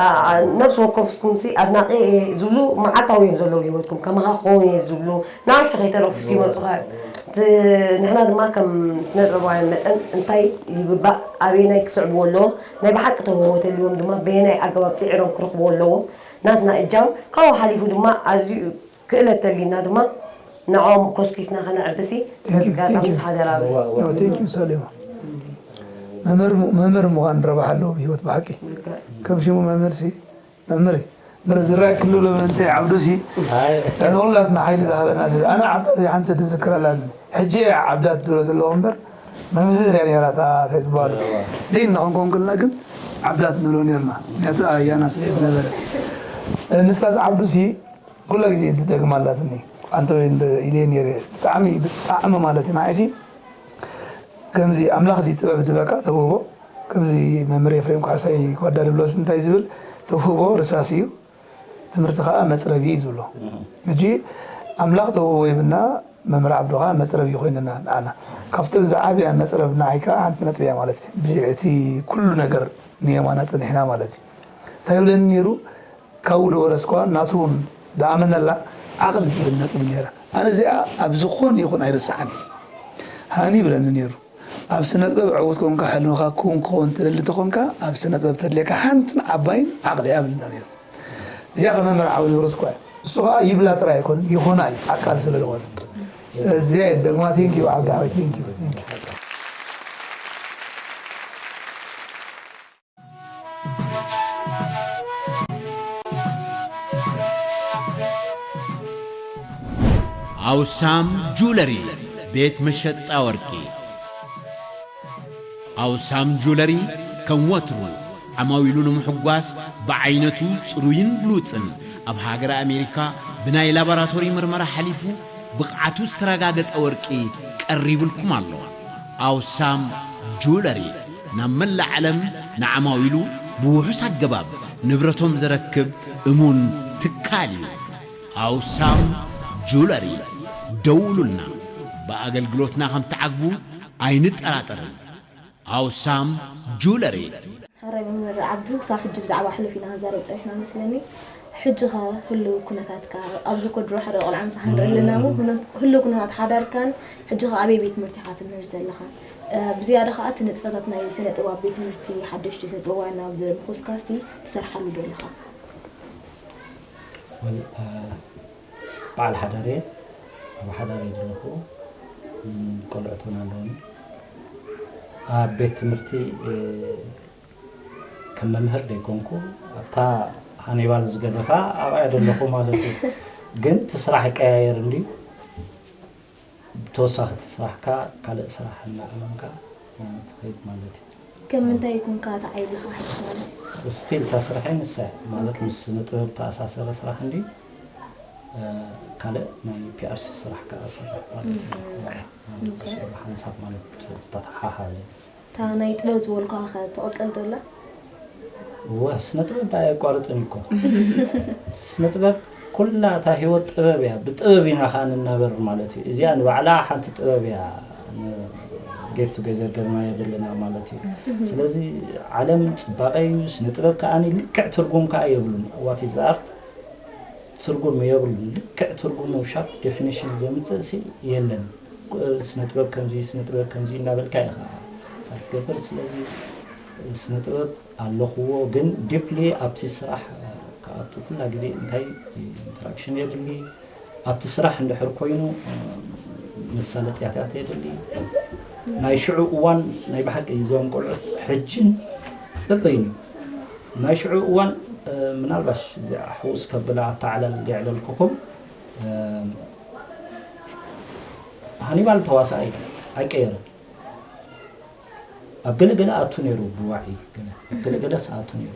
ኣ-፣ ኣ-፣ ነፍሲ ወከፍኩም ሲ ኣድናቂ እየ ዝብሉ መዓልታዊ እዮም ዘለዉ ህይወትኩም። ከማኻ ክኸውን እየ ዝብሉ ንኣሽቱ ከይተረፉ ይመጹኻ እዮም። እቲ ንሕና ድማ ከም ስነ ጥበባውያን መጠን እንታይ ይግባእ፣ ኣበየናይ ክስዕብዎ ኣለዎም፣ ናይ ብሓቂ ተውህቦ ተልዎም ድማ በየናይ ኣገባብ ጽዒሮም ክረኽብዎ ኣለዎም። ናትና እጃም ካብኡ ሓሊፉ ድማ ኣዝዩ ክእለት ተልዩና ድማ ንዕኦም ኮስኪስና ከነዕብሲ በዚ ኣጋጣሚ ንስኻ ደራቢ። ዋ፣ ዋ። No, thank you፣ ሰሊማ። መምህር ሙ-፣ መምህር ምዃን ረብሓ ኣለዎ ብህይወት ብሓቂ። ልክዕ። ከም ሽሙ መምህር ሲ፣ መምህር እዩ። መምህር ዝረኣየክሉ ለመንሰይ ዓብዱ ሲ፣ ኣይ። ንኹላትና ሓይሊ ዝሃበና ሰብ። ኣነ ዓብዳት ሓንቲ ትዝክር ኣላኒ። ሕጂ እያ ዓብዳት ድሮ ዘለዎ እምበር፣ መምህር እያ ነይራ እታ እንታይ ዝበሃሉ። ዋ። ደይና ክንኮን ከለና ግን ዓብዳት ንብሎ ነይርና። ምክንያቱ ኣያና ስለ ዝነበረ። ንስታዝ ዓብዱ ሲ፣ ኩላ ግዜ ትደግማ ኣላትኒ። ኣንተ ወይ እንደ ኢለ ነይረ። ብጣዕሚ፣ ብጣዕሚ ማለት እዩ። ንዓይሲ ከምዚ ኣምላኽ ድዩ ጥበብ ድበካ ተውህቦ፣ ከምዚ መምህር ኤፍሬም ካሕሳይ ኳዳ ድብሎስ እንታይ ዝብል ተውህቦ ርሳስ እዩ፣ ትምህርቲ ኸዓ መጽረቢ እዩ ዝብሎ። እም። ሕጂ ኣምላኽ ተውህቦ ይብና፣ መምህር ዓብዱ ኸዓ መጽረቢ ኮይንና ንዓና። ካብተን ዝዓብያ መጽረብ ንዓይ ከኣ ሓንቲ ነጥቢ እያ ማለት እዩ። ብዚ እቲ ኩሉ ነገር ንየማና ጸኒሕና ማለት እዩ። እንታይ ይብለኒ ነይሩ? ካብኡ ዝወረስኳ ናቱ እውን ዝኣመነላ ዓቕሊ ትብል ነጥቢ ነይራ። ኣነ እዚኣ ኣብ ዝኾነ ይኹን ኣይርስዓን። ሃኒ ይብለኒ ነይሩ። ኣብ ስነ ጥበብ ዕዉት ኮንካ፣ ሕልምኻ ክውን ክኸውን ትደሊ እንተኾንካ፣ ኣብ ስነ ጥበብ ተድልየካ ሓንትን ዓባይን ዓቕሊ እያ ይብለና ነይሩ። እዚኣ ካብ መምህር ዓወት ዝወረስኳ እያ። ንሱ ኸዓ ይብላ ጥራይ ኣይኮነን፣ ይኾና እዩ፣ ኣካል ስለ ዝኾነ። ስለዚ እዚኣ እየ ዝደግማ። ቴንኪዩ ዓብዲ ሓወይ፣ ቴንኪዩ፣ ቴንኪዩ። ኣውሳም ጁለሪ፣ ቤት መሸጣ ወርቂ። ኣውሳም ጁለሪ ከም ወትሩ ዓማዊሉ ንምሕጓስ ብዓይነቱ ጽሩይን ብሉጽን ኣብ ሃገረ ኣሜሪካ ብናይ ላቦራቶሪ ምርመራ ሓሊፉ ብቕዓቱ ዝተረጋገጸ ወርቂ ቀሪቡልኩም ኣሎ። ኣውሳም ጁለሪ ናብ መላእ ዓለም ንዓማዊሉ ብውሑስ ኣገባብ ንብረቶም ዘረክብ እሙን ትካል እዩ። ኣውሳም ጁለሪ፣ ደውሉልና። ብኣገልግሎትና ከም ትዓግቡ ኣይንጠራጠርን። ኣውሳም ጁለሪ። ሓራይ መምህር ዓብዱ፣ ክሳብ ሕጂ ብዛዕባ ሕሉፍ ኢና ክንዛረብ ጸኒሕና መስለኒ። ሕጂ ኸ ህልው ኩነታትካ ኣብዚ ኮድሮ ሓደ ቆልዓ ምሳኻ ንርኢ ኣለና እሞ፣ ህልው ኩነታት ሓዳርካን ሕጂ ኸ ኣበይ ቤት ትምህርቲ ኢኻ ትምህር ዘለኻን? ብዝያዳ ኸዓ እቲ ንጥፈታት ናይ ስነ ጥበብ ቤት ትምህርቲ ሓደሽቲ ስነ ጥበባውያን ናብ ምኹስካስቲ ትሰርሓሉ ዶ ኣለኻ? በዓል ሓዳር እየ። ኣብ ሓዳር እየ ዘለኹ። ቆልዑት እውን ኣለውኒ። ኣብ ቤት ትምህርቲ ከም መምህር ደይኮንኩ ኣብታ ሃኒባል ዝገደፋ ኣብኣ ዘለኹ ማለት እዩ። ግን እቲ ስራሕ ይቀያየር እንድዩ። ብተወሳኺ እቲ ስራሕካ ካልእ ስራሕ እናኣለምካ ትኸይድ ማለት እዩ። ከም ምንታይ ይኩንካ ተዓይብኻ ሕጂ ማለት እዩ? ስቲል እታ ስራሐይ ንሳ እያ። ማለት ምስ ስነ ጥበብ ተኣሳሰረ ስራሕ እንድዩ። ካልእ ናይ ፒኣርሲ ስራሕ ከዓ እሰርሕ ማለት እዩ። ሓንሳብ ማለት ዝተተሓሓዘ። እታ ናይ ጥበብ ዝበልኳ ኸ ትቕጽል ዶ ኣላ? እወ፣ ስነ ጥበብ ደኣ ኣየቋርጽን እኮ። ስነ ጥበብ ኩላ እታ ህይወት ጥበብ እያ። ብጥበብ ኢና ኸዓ ንናበር ማለት እዩ። እዚኣ ንባዕላ ሓንቲ ጥበብ እያ። ጌት ቱጌዘር ገርና የብልና ማለት እዩ። ስለዚ ዓለም ጽባቐ እዩ፣ ስነ ጥበብ ከኣ ልክዕ ትርጉም ከኣ የብሉን። What is art? ትርጉም የብሉን። ልክዕ ትርጉሙ ሻርፕ ዴፊኒሽን ዘምጽእ ሲ የለን። ስነ ጥበብ ከምዚ፣ ስነ ጥበብ ከምዚ እናበልካ ኢኻ ሳትገብር። ስለዚ ስነ ጥበብ ኣለኽዎ፣ ግን ዲፕሊ ኣብቲ ስራሕ ክኣቱ ኩላ ግዜ እንታይ ኢንተራክሽን የድሊ። ኣብቲ ስራሕ እንድሕር ኮይኑ መሳለጥያታት የድሊ። ናይ ሽዑ እዋን ናይ ብሓቂ እዞም ቆልዑት ሕጅን በበይኑ ናይ ሽዑ እዋን ምናልባሽ እዚኣ ሕውስ ከብላ ኣብታ ዕለል የዕለልኩኹም። ሃኒባል ተዋሳኣይ ኣይቀየርን። ኣብ ገለ ገለ ኣቱ ነይሩ ብዋዒ ገለ ኣብ ገለ ገለ ሰኣቱ ነይሩ።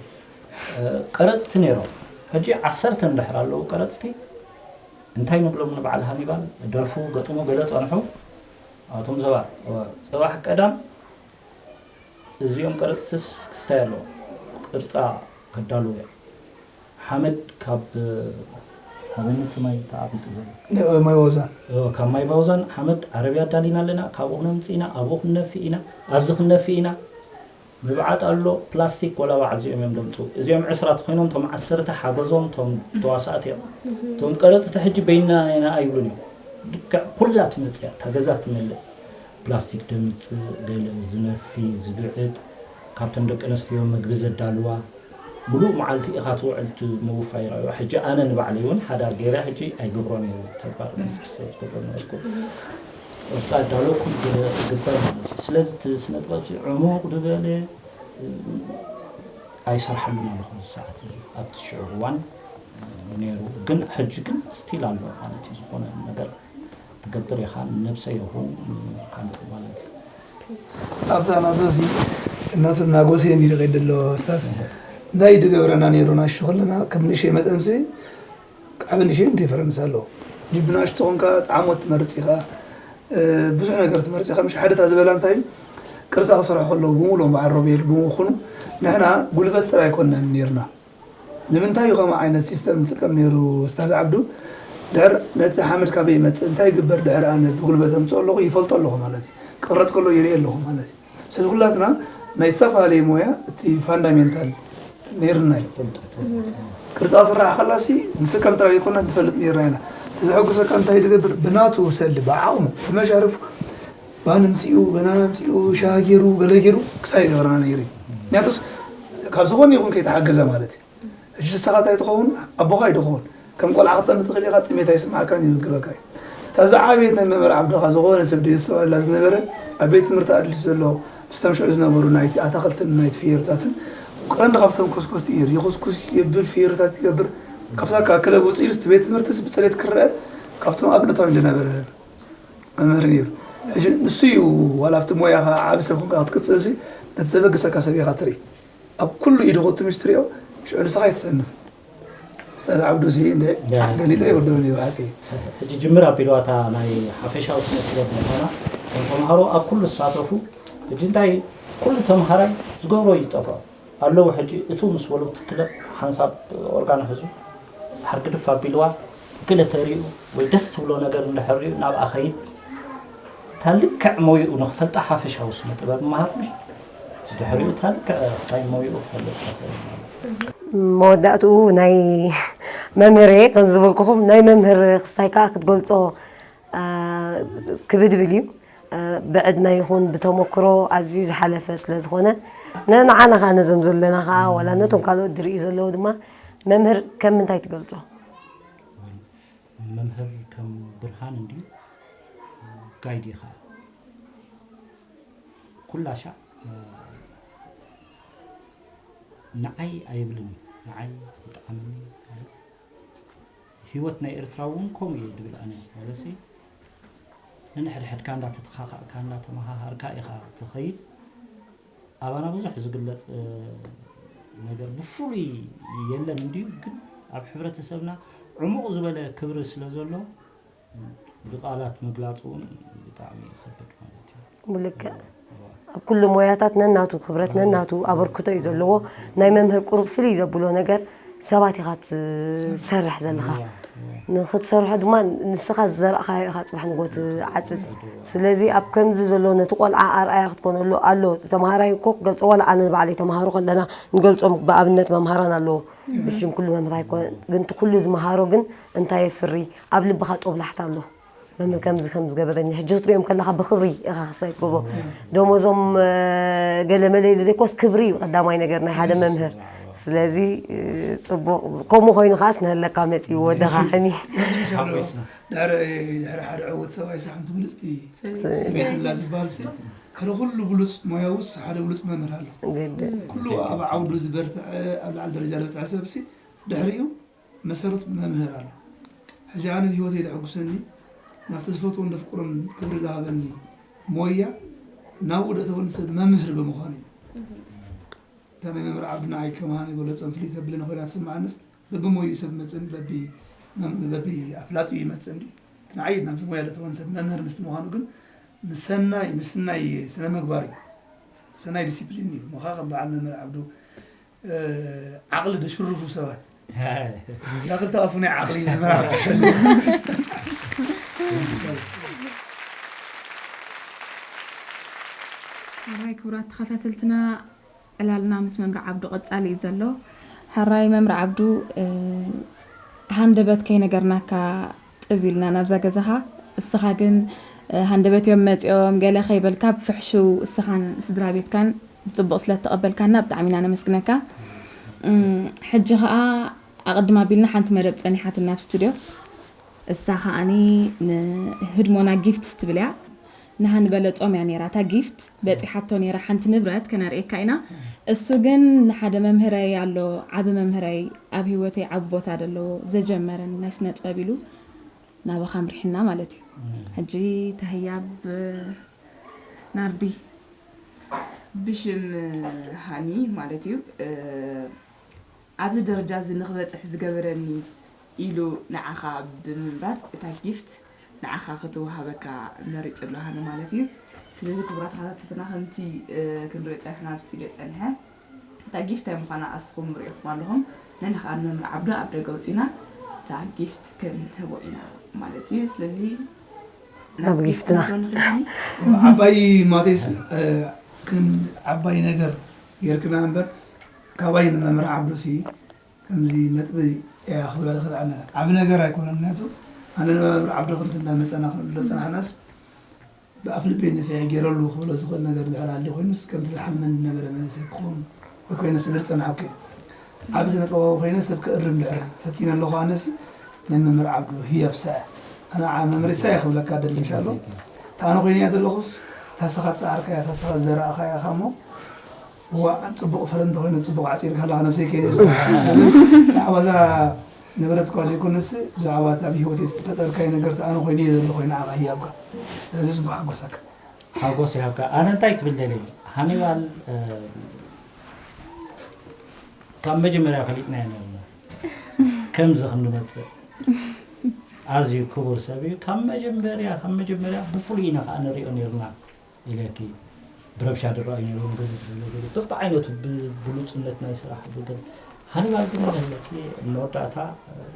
ቀረፅቲ ነይሮም። ሕጂ ዓሰርተ እንድሕር ኣለዉ ቀረፅቲ እንታይ ንብሎም ንበዓል ሃኒባል ደርፉ ገጥሙ ገለ ፀንሑ። ኣቶም ዘባ ፅባሕ ቀዳም እዚኦም ቀረፅትስ ክስታይ ኣለዎ ቅርፃ ከዳልዉ እዮም። ሓመድ ካብ ኣበነቲ ማይ ተዓቢጡ ዘሎ ማይ ዋውዛን ካብ ማይ ባውዛን ሓመድ ዓረብያ ኣዳሊና ኣለና። ካብኡ ክነምፅእ ኢና፣ ኣብኡ ክንነፊ ኢና፣ ኣብዚ ክንነፊ ኢና። ምብዓጥ ኣሎ ፕላስቲክ ወላ በዓል እዚኦም እዮም ደምፅኡ። እዚኦም ዕስራ ተኮይኖም እቶም ዓሰርተ ሓገዞም እቶም ተዋሳእቲ እዮም። እቶም ቀረፅቲ ሕጂ በይንና ኢና ኣይብሉን እዮም። ልክዕ ኩላ ትመፅእ እያ፣ እታ ገዛ ትመልእ። ፕላስቲክ ደምፅእ፣ ገለ ዝነፊ ዝብዕጥ፣ ካብተን ደቂ ኣንስትዮ ምግቢ ዘዳልዋ፣ ምሉእ መዓልቲ ኢኻ ትውዕል እቲ ምውፋይ ራእዩ። ሕጂ ኣነ ንባዕለይ እውን ሓዳር ገይረ ሕጂ ኣይገብሮን እየ፣ ዝተግባር ምስ ክርስቶስ ዝገብሮ ነበርኩ። ቅርፃ ኣዳለውኩም ግበር ማለት እዩ። ስለዚ እቲ ስነ ጥበብ እዚ ዕሙቕ ዝበለ ኣይሰርሓሉን ኣለኹ እዚ ሰዓት እዚ ኣብቲ ሽዑ እዋን ነይሩ፣ ግን ሕጂ ግን ስቲል ኣሎ ማለት እዩ። ዝኾነ ነገር ትገብር ኢኻ ንነብሰ ይኹን ካልእ ማለት እዩ። ኣብዛ ናቱ ሲ እናቱ እናጎሰ እንዲ ከይድ ኣሎ ስታስ እንታይ ድገብረና ነይሩ ናሹ ከለና ከም ንእሽተይ መጠንሲ ዓብ ንእሽተይ እንተይ ፈረንሳ ኣሎ ጅብናሽ ተኾንካ ጣዕሞት ትመርፅ ኢኻ ብዙሕ ነገር ትመርፅ ኢኻ ምሽ ሓደታ ዝበላ እንታይ ቅርፃ ክሰርሑ ከለዉ ብምሎም በዓል ሮቤል ብምኹኑ ንሕና ጉልበት ጥራይ ኣይኮነን ነይርና ንምንታይ እዩ ከምኡ ዓይነት ሲስተም ዝጥቀም ነይሩ ስታዝ ዓብዱ ድሕር ነቲ ሓመድ ካበይ ይመፅእ እንታይ ይግበር ድሕር ኣነ ብጉልበት ኣምፅኦ ኣለኹ ይፈልጦ ኣለኹ ማለት እዩ ቅረፅ ከሎ ይርኢ ኣለኹ ማለት እዩ ስለዚ ኩላትና ናይ ዝተፈላለየ ሞያ እቲ ፋንዳሜንታል ነይርና እዩ ቅርፃ ስራሕ ከላሲ ንስከም ጥራይ ይኮና ንፈልጥ ነይርና ኢና ተዘሐጉሰካ እንታይ ዝገብር ብናቱ ሰሊ ብዓቕሙ ብመሻርፉ ባን ምፅኡ በናና ምፅኡ ሻሃ ገይሩ ገለ ገይሩ ክሳይ ይገብረና ነይሩ እዩ ምክንያቱስ ካብ ዝኾነ ይኹን ከይተሓገዘ ማለት እዩ ሕጂ ንስኻ እንታይ ትኸውን ኣቦኻ እዩ ድኸውን ከም ቆልዓ ክጠሚ ትኽእል ኢኻ ጥሜት ኣይስምዓካን ይምግበካ እዩ እታ ዝዓበየት ናይ መምህር ዓብድኻ ዝኾነ ሰብ ደየስተውዕላ ዝነበረ ኣብ ቤት ትምህርቲ ኣድሊስ ዘሎ ምስቶም ሽዑ ዝነበሩ ናይቲ ኣታኽልትን ናይቲ ፍየርታትን ቀንዲ ካብቶም ኮስኮስቲ እዩ ይኹስኩስ የብል ፍየርታት ይገብር ካብታ ካብ ክለብ ውፅእ ኢሉስ ቤት ትምህርትስ ብፅሬት ክረአ ካብቶም ኣብነታዊ እንደነበረ መምህር ነይሩ ሕጂ ንሱ እዩ ዋላ ኣብቲ ሞያኻ ዓብ ሰብ ኮንካ ክትቅፅልሲ ነቲ ዘበግሰካ ሰብ ኢኻ ትርኢ ኣብ ኩሉ ኢዱ ኮቱ ምስ ትሪኦ ሽዑ ንስኻ ኣይትሰንፍ ስታዝ ዓብዱ ሲ እንደ ገሊፀ ይወደው እዩ ብሓቂ ሕጂ ጅምር ኣቢልዋ እታ ናይ ሓፈሻዊ ስነ ጥበብ ምዃና ከም ተምሃሮ ኣብ ኩሉ ዝሳተፉ ሕጂ እንታይ ኩሉ ተምሃራይ ዝገብሮ እዩ ዝጠፍኦ ኣለዉ ሕጂ እቱ ምስ በሉ እቲ ክለብ ሓንሳብ ኦርጋን ሕዙ ሓርግድፍ ኣቢልዋ ገለ ተሪኡ ወይ ደስ ትብሎ ነገር እንድሕር ሪኡ ናብኣ ኸይድ እታ ልክዕ ሞይኡ ንኽፈልጣ ሓፈሻዊ ስነ ጥበብ ምሃር ምሽ ድሕሪኡ ታሪክ ክስታይ ሞይኡ ክፈልጥ ይኽእል ማለት እዩ። መወዳእትኡ ናይ መምህር እየ፣ ከም ዝበልኩኹም ናይ መምህር ክስታይ ከዓ ክትገልጾ፣ አ፣ ክብድ ይብል እዩ። አ፣ ብዕድመ ይኹን ብተመክሮ ኣዝዩ ዝሓለፈ ስለ ዝኾነ፣ ነ-፣ ንዓና ከዓ ነዞም ዘለና ከዓ ዋላ ነቶም ካልኦት ዝርእዩ ዘለዉ ድማ መምህር ከም ምንታይ ትገልጾ? መምህር ከም ብርሃን እንድዩ፣ ጋይድ እዩ ከዓ። ኩላ ሻዕ፣ እ፣ ንዓይ ኣይብልን እዩ፣ ንዓይ ይጥዓመኒ። ህይወት ናይ ኤርትራ እውን ከምኡ እየ ዝብል ኣነ። ማለትሲ ነንሕድሕድካ እንዳተተኻኻእካ እንዳተመሃሃርካ ኢኻ ትኸይድ። ኣባና ብዙሕ ዝግለጽ፣ እ፣ ነገር ብፍሉይ የለን እንድዩ፣ ግን ኣብ ሕብረተሰብና ዕሙቕ ዝበለ ክብሪ ስለ ዘሎ፣ ብቃላት ምግላጹ እውን ብጣዕሚ ይኸብድ ማለት እዩ። ብልክዕ። እዋ። ኣብ ኩሉ ሞያታት ነናቱ ክብረት፣ ነናቱ ኣበርክቶ እዩ ዘለዎ። ናይ መምህር ቁሩብ ፍልይ ዘብሎ ነገር፣ ሰባት ኢኻ ትሰርሕ ዘለኻ። እዋ፣ እዋ። ንኽትሰርሖ ድማ ንስኻ ዝዘራእኻዮ ኢኻ ጽባሕ ንግሆ ትዓጽድ። እዋ። ስለዚ ኣብ ከምዚ ዘሎ ነቲ ቆልዓ ኣርኣያ ክትኮነሉ ኣሎ። ተምሃራይ እኮ ክገልጾ፣ ዋላ ኣነ ንባዕለይ ተምሃሮ ከለና ንገልጾም ብኣብነት መምሃራን ኣለዉ። ብሽም ኩሉ መምህር ኣይኮነን፣ ግን እቲ ኩሉ ዝመሃሮ ግን እንታይ የፍሪ? ኣብ ልብኻ ጦብላሕታ ኣሎ። መምህር ከምዚ ከም ዝገበረኒ፣ ሕጂ ክትሪኦም ከለኻ ብኽብሪ ኢኻ ክሳይ ትገብሮ። ደሞዞም፣ እ፣ ገለ መለ ኢሉ ዘይኮስ ክብሪ እዩ ቀዳማይ ነገር ናይ ሓደ መምህር። ስለዚ፣ እ፣ ጽቡቕ፣ ከምኡ ኮይኑ ከዓስ ንህለካ መጺኡ ወደኻ ሕኒ። ድሕሪ፣ ድሕሪ ሓደ ዕውት ሰብኣይ ሳሕንቲ ብልጽቲ ሰበይቲ። ሰበይቲ ኣላ ዝበሃል ሲ፣ ድሕሪ ኩሉ ብሉጽ ሞያውስ ሓደ ብሉጽ መምህር ኣሎ። ግድ። ኩሉ ኣብ ዓውዱ ዝበርትዐ፣ ኣብ ላዕሊ ደረጃ ዝበጽሐ ሰብ ሲ፣ ድሕሪኡ መሰረት መምህር ኣሎ። ሕጂ ኣነ ብህይወተይ ዘሐጉሰኒ፣ ናብቲ ዝፈትዎን ዘፍቅሮን ክብሪ ዝሃበኒ ሞያ፣ ናብኡ ዘእተወኒ ሰብ መምህር ብምዃኑ እዩ። እታ ናይ መምህር ዓብዱ ንዓይ ከማን ዝበለጾም ፍልይቲ ተብለኒ ኮይና ትስምዓንስ፣ በብሞይኡ ሰብ መጽእን በቢ-፣ መም-፣ በቢ ኣፍላጡ ይመጽእ እንዲ። እቲ ንዓይ ናብዚ ሞያ ዘእተወኒ ሰብ መምህር ምስቲ ምዃኑ ግን፣ ምስ ሰናይ፣ ምስ ሰናይ ስነ ምግባር እዩ። ሰናይ ዲሲፕሊን እዩ። ምዃ ከም በዓል መምህር ዓብዱ፣ እ፣ ዓቕሊ ደሽርፉ ሰባት። ዳኽል ተኣፉ ናይ ዓቕሊ መምህር ዓብዱ። ሕራይ ክቡራት ተኸታተልትና፣ ዕላልና ምስ መምህር ዓብዱ ቀጻሊ እዩ ዘሎ። ሕራይ መምህር ዓብዱ፣ እ፣ ሃንደበት ከይነገርናካ ጥብ ኢልና ናብዛ ገዛኻ፣ እስኻ ግን፣ እ፣ ሃንደበት እዮም መጺኦም ገለ ከይበልካ ብፍሕሽው እስኻን ስድራ ቤትካን ብጽቡቕ ስለ እተቐበልካና ብጣዕሚ ኢና ነመስግነካ። እም፣ ሕጂ ኸኣ ኣቐድም ኣቢልና ሓንቲ መደብ ጸኒሓትና ኣብ ስቱድዮ። እሳ ኸኣኒ ንህድሞና ጊፍትስ ትብል እያ። ንሃኒ በለጾም እያ ነይራ እታ ጊፍት። በጺሓቶ ነይራ ሓንቲ ንብረት ከነርእየካ ኢና። እሱ ግን ንሓደ መምህረይ ኣሎ፣ ዓቢ መምህረይ፣ ኣብ ህይወተይ ዓቢ ቦታ ዘለዎ፣ ዘጀመረኒ ናይ ስነ ጥበብ ኢሉ ናባኻ ኣምሪሕና ማለት እዩ። ሕጂ ተህያብ ናርዲ። ብሽም ሃኒ ማለት እዩ። እ፣ ኣብዚ ደረጃ እዚ ንኽበጽሕ ዝገበረኒ ኢሉ ንዓኻ ብምምራጽ፣ እታ ጊፍት ንዓኻ ክትወሃበካ መሪጹ ኣሎ ሃኒ ማለት እዩ። ስለዚ ክቡራት ተኸታተልትና፣ ከምቲ፣ እ፣ ክንሪኦ ጸኒሕና፣ ኣብ ስቱድዮ ጸኒሐ፣ እታ ጊፍት እንታይ ምዃና ኣስኹም ርኢኹም ኣለኹም። ንሕና ከኣ ንመምህር ዓብዱ ኣብ ደገ ኣውጺና እታ ጊፍት ክንህቦ ኢና ማለት እዩ። ስለዚ ናብ ናብ ጊፍት ጊፍትና። ንኣትዎ ንኽእል። ዓባይ ማቴስ፣ እ፣ ክን-፣ ዓባይ ነገር ጌርክና እምበር፣ ካባይ ንመምህር ዓብዱሲ ከምዚ ነጥቢ እያ ክብላ ዝኽእል ኣነ። ዓቢ ነገር ኣይኮነን፣ ምኽንያቱ ኣነ ንመምህር ዓብዱ ከምቲ እንዳመጸና ክንብሎ ዝጸናሕናስ፣ ብኣፍ ልበይ ነፊዐ ገይረሉ ክብሎ ዝኽእል ነገር ድሕር ኣልዩ ኮይኑስ፣ ከምቲ ዝሓልመኒ ዝነበረ መንእሰይ ክኸውን ኮይነ ስለ ዝጸናሕኩ እየ። ዓቢ ስነ ጥበባዊ ኮይነ ሰብ ክእርም ድሕር ፈቲነ ኣለኹ። ኣነሲ ናይ መምህር ዓብዱ ህያብ ሰዐ። ኣነ ዓ-፣ መምህር ኢሳይ ክብለካ ደሊ፣ ኢንሻኣላህ። እታ ኣነ ኮይነ እያ ዘለኹስ፣ እታ ስኻ ዝጸዓርካያ፣ እታ ስኻ ዝዘራእኻያ ኢኻ እሞ፣ እዋ፣ ጽቡቕ ፍረ እንተኾይኑ ጽቡቕ ዓጺርካ ኣለኻ፣ ነብሰይ ከይነ። ብዛዕባ እዛ ነበረት እኳ ዘይኮነስ፣ ብዛዕባ እቲ ኣብ ህይወተይ ዝተፈጠርካዮ ነገር፣ እታ ኣነ ኮይነ እየ ዘለኹ፣ ንዓኻ ህያብካ። ስለዚ ጽቡቕ ሓጎሰካ። ሓጎስ ይሃብካ። ኣነ እንታይ ክብል ደልየ፣ ሃኒባል፣ እ፣ ካብ መጀመርያ ፈሊጥናዮ ነርና። ከምዚ ከም ንመጽእ። ኣዝዩ ክቡር ሰብ እዩ። ካብ መጀመርያ፣ ካብ መጀመርያ ብፍሉይ ኢና ከኣ ንሪኦ ነርና ኢለኪ። ብረብሻ ዝረኣዩ ነይሮም፣ ገለ ገለ ገለ። በብዓይነቱ ብብሉጽነት ናይ ስራሕ ብገለ። ሃኒባል ግን ኣለኪ፣ መወዳእታ፣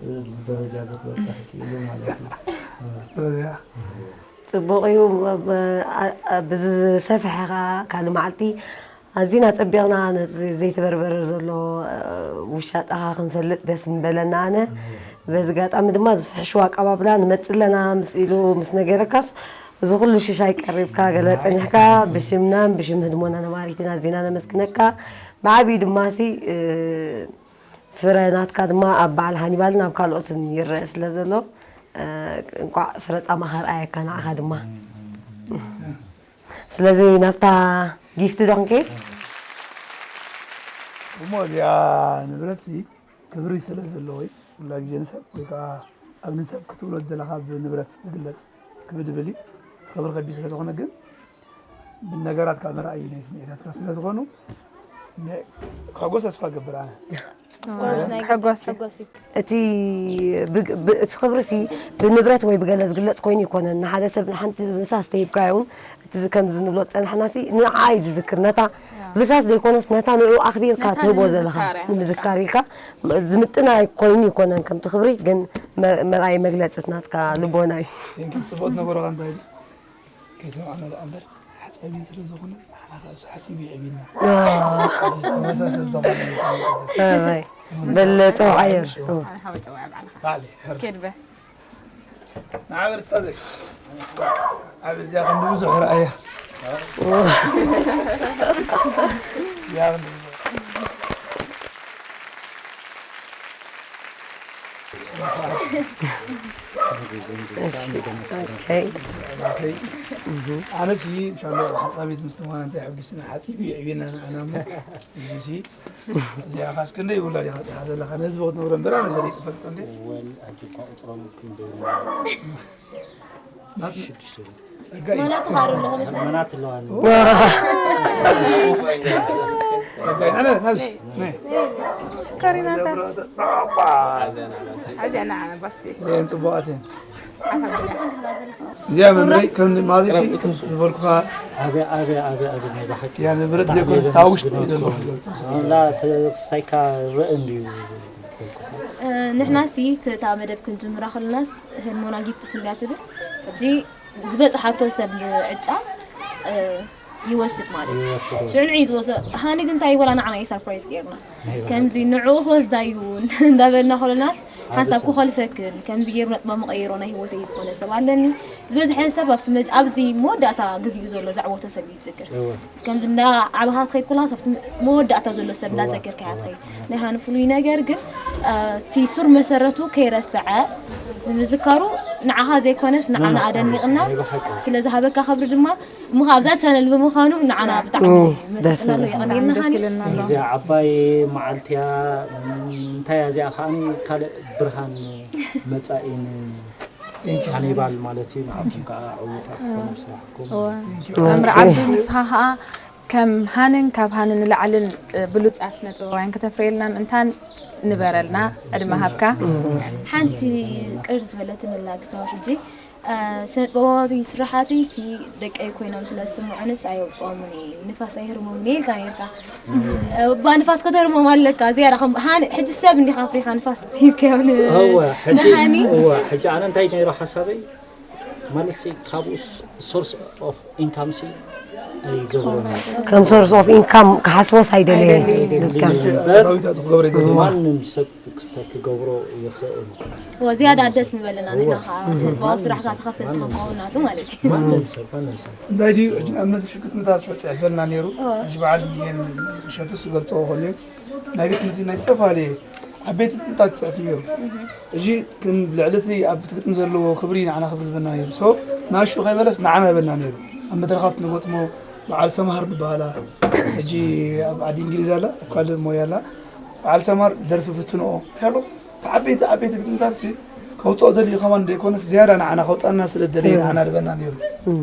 እ፣ እዚ ደረጃ እዚ ክበጽሕ ክኢሉ ማለት እዩ። እያ። ጽቡቕ እዩ። ብ-፣ ብ-፣ ኣ-፣ ኣ-፣ ብዝሰፍሐ ኸኣ ካልእ መዓልቲ ኣዚና ጸቢቕና ነዚ ዘይተበርበረ ዘሎ ውሻጠኻ ክንፈልጥ ደስ ምበለና። ኣነ በዚ ኣጋጣሚ ድማ ዝፍሕሽው ኣቀባብላ ንመጽእ ኣለና ምስ ኢሉ ምስ ነገረካስ፣ እዚ ኩሉ ሽሻይ ቀሪብካ ገለ ጸኒሕካ፣ ብሽምናን ብሽም ህድሞና ነባሪትን ኣዚና ነመስግነካ። ብዓብዩ ድማ ሲ ፍረ ናትካ ድማ ኣብ በዓል ሃኒባልን ኣብ ካልኦትን ይረአ ስለ ዘሎ፣ እንቋዕ ፍረ ጻማኻ ኣርኣየካ ንዓኻ ድማ። ስለዚ ናብታ ጊፍቲ ዶ ክንከይድ? እሞ እዚኣ ንብረት ሲ ክብሪ ስለ ዘለዎ እዩ። ኩላ ግዜ ንሰብ ወይ ከዓ ኣብ ንሰብ ክትብሎ ዘለካ ብንብረት ዝግለፅ ክብድብል እዩ። እቲ ክብሪ ከቢድ ስለ ዝኾነ ግን ብነገራት ካብ መርኣይ ናይ ስምዒታትካ ስለ ዝኾኑ ነ- ከጎስ ተስፋ ገብር ኣነ። Of course፣ ናይ ግድን ሕጎስ እዩ። ሕጎስ እዩ። እቲ ብግ- ብ- እቲ ክብሪ ሲ ብንብረት ወይ ብገለ ዝግለፅ ኮይኑ ይኮነን። ንሓደ ሰብ ንሓንቲ ንሳ ዝተሂብካዮ እውን እቲ ዝ- ከምዚ ንብሎ ዝፀናሕና ሲ ንዓ እዩ ዝዝክር። ነታ ፍሳስ ዘይኮነስ ነታ ንዑ ኣኽቢርካ ነታ ትህቦ ዘለኻ ንምዝካር እያ። ንምዝካር ኢልካ ዝምጥና ኮይኑ ይኮነን። ከምቲ ክብሪ ግን መ- መርኣይ መግለፂ ናትካ ልቦና እዩ። Thank you። ፅቡቅ ነገሮካ እንታይ እዩ? ከይሰማዕና ደኣ እምበር ሓፃቢ ስለ ዝኾነ ንዓና ከዓ እሱ ሓፂቡ የዕብየና። ተመሳሰል ተኾነ በለፀ ዓየር ባዕሊ ንዓበር ስታዘይ ኣብ እዚኣ ከም ብዙሕ ረኣያ ኣነሲ ሻሎ ሓፃቤት ምስትምዃን እንታይ ሕጉስና ሓፂብ ይዕብና ንዓና እሞ እዚሲ እዚኣ ካስ ክንደይ ውላድ ኢኻ ፅሓ ዘለኻ ነህዝቢ ክትነብሮ እምበር ኣነ ዘለ ይጥፈልጦ እንዴ ወል ኣጅኳ ቁፅሮም ክንደይ ሽዱሽተ ጸጋይ ማናቱ ካሩ ኣለኹ መሰለኝ። መናት ኣለዋኒ ጸጋይ ኣነ ናብዚ ሽካሪናታት ባባ ኣዚኣ ንዓ ባስቲ ዘየን ጽቡቓትን ዓፋ ብላ እዚኣ መምረይ ከም ማለትሲ ዝበልኩኻ ኣበ ኣበ ኣበ ኣበ ናይ ብሓቂ ያ ንብረት ዘይኮነስ ካብ ውሽጢ እዩ ዘሎ ክገልጾ ላ ተክስታይካ ረእ እንድዩ ንሕናሲ ክታ መደብ ክንጅምራ ከለናስ ህልሞና ጊፍትስ እንድያ ትብል ሕጂ ዝበፅሓቶ ሰብ ዕጫ ይወስድ ማለት እዩ። ሽዑ ንዒ ዝወሰ ሃኒ ግን እንታይ ወላ ንዓና እዩ ሰርፕራይዝ ገይርና ከምዚ ንዕኡ ክወስዳ እዩ እንዳበልና ከለናስ ሓንሳብ ክኸልፈክን ከምዚ ገይሩ ነጥባ መቐይሮ ናይ ህይወተይ ዝኾነ ሰብ ኣለኒ ዝበዝሐ ሰብ ኣብቲ መጅ ኣብዚ መወዳእታ ግዚኡ ዘሎ ዘዕወቶ ሰብ እዩ ዝዝክር ከምዚ እንዳ ዓበኻ ትኸይድ ኮላ ኣብቲ መወዳእታ ዘሎ ሰብ እንዳዘከርካያ ትኸይድ ናይ ሃኒ ፍሉይ ነገር ግን እቲ ሱር መሰረቱ ከይረስዐ ብምዝካሩ ንዓኻ ዘይኮነስ ንዓና ኣደኒቕና ስለ ዝሃበካ ክብሪ ድማ እሞ ኣብዛ ቻነል ብምዃኑ ንዓና ብጣዕሚ መሰጥናሉ የቐኒልና ደስ ሃኒ ይለና ኣሎ። እዚኣ ዓባይ መዓልቲ እያ እንታይ እያ እዚኣ ከዓ ካልእ ብርሃን መፃኢን ሃኒባል ማለት እዩ ንዓኹም ከዓ ዕውታት ክኾኑ ስራሕኩም መምህር ዓብዱ ንስኻ ከዓ ከም ሃንን ካብ ሃንን ንላዕልን ብሉፃት ስነ ጥበባውያን ከተፍርየልና ምእንታን ንበረልና ዕድመ ሃብካ ሓንቲ ቅር ዝበለትንላ ክሳብ ሕጂ ስነ ጥበባዊ ስራሓተይ ሲ ደቀይ ኮይኖም ስለ ዝስምዑንስ ኣየውፅኦምን እየ ንፋስ ኣይህርሞምን እየ ኢልካ ነርካ እባ ንፋስ ከተርሞም ኣለካ ዝያዳ ከም ሃኒ ሕጂ ሰብ እንዲኻ ኣፍሪኻ ንፋስ ሂብካዮም ን- እወ ሕጂ ንሃኒ እወ ሕጂ ኣነ እንታይ ነይሩ ሓሳበይ ማለት ሲ ካብኡ ሶርስ ኦፍ ኢንካም ሲ ኣይገብሮን ከም ሶርስ ኦፍ ኢንካም ክሓስቦስ ኣይደለየ ኣይደልይን እምበር ዳዊት ኣቶ ክገብረ ይደሊ ማንም ሰብ ክስታይ ክገብሮ ይኽእል እወ ዝያዳ ደስ ምበለና ንሕና ከዓ ስነ ጥበባዊ ስራሕካ ተኸፈልቲ ክንከውን ናቱ ማለት እዩ ማንም ሰብ ማንም ሰብ እንታይ ድዩ ሕጂ ንኣብነት ምሽ ግጥምታት ስዑ ፅሕፈልና ነይሩ ሕጂ በዓል ሚልዮን እሸቱስ ዝገልፀዎ ኮን እዩ ናይ ግጥምቲ ናይ ዝተፈላለየ ዓበይቲ ግጥምታት ዝፅሕፍ ነይሩ ሕጂ ግን ልዕሊ እቲ ኣብቲ ግጥሚ ዘለዎ ክብሪ ንዓና ክብሪ ዝበና ነይሩ ሶ ናሹ ከይበለስ ንዓና ይበና ነይሩ ኣብ መድረኻት ንገጥሞ በዓል ሰምሃር ንበሃላ ሕጂ ኣብ ዓዲ እንግሊዝ ኣላ ኣብ ካልእ ሞያ ኣላ በዓል ሰምሃር ደርፊ ፍትንኦ ከሎ እቲ ዓበይቲ ዓበይቲ ግጥምታት ሲ ከውፅኦ ዘድልዩ ከማን ዘይኮነስ ዝያዳ ንዓና ከውፃና ስለ ዝደለየ ንዓና ዝበና ነይሩ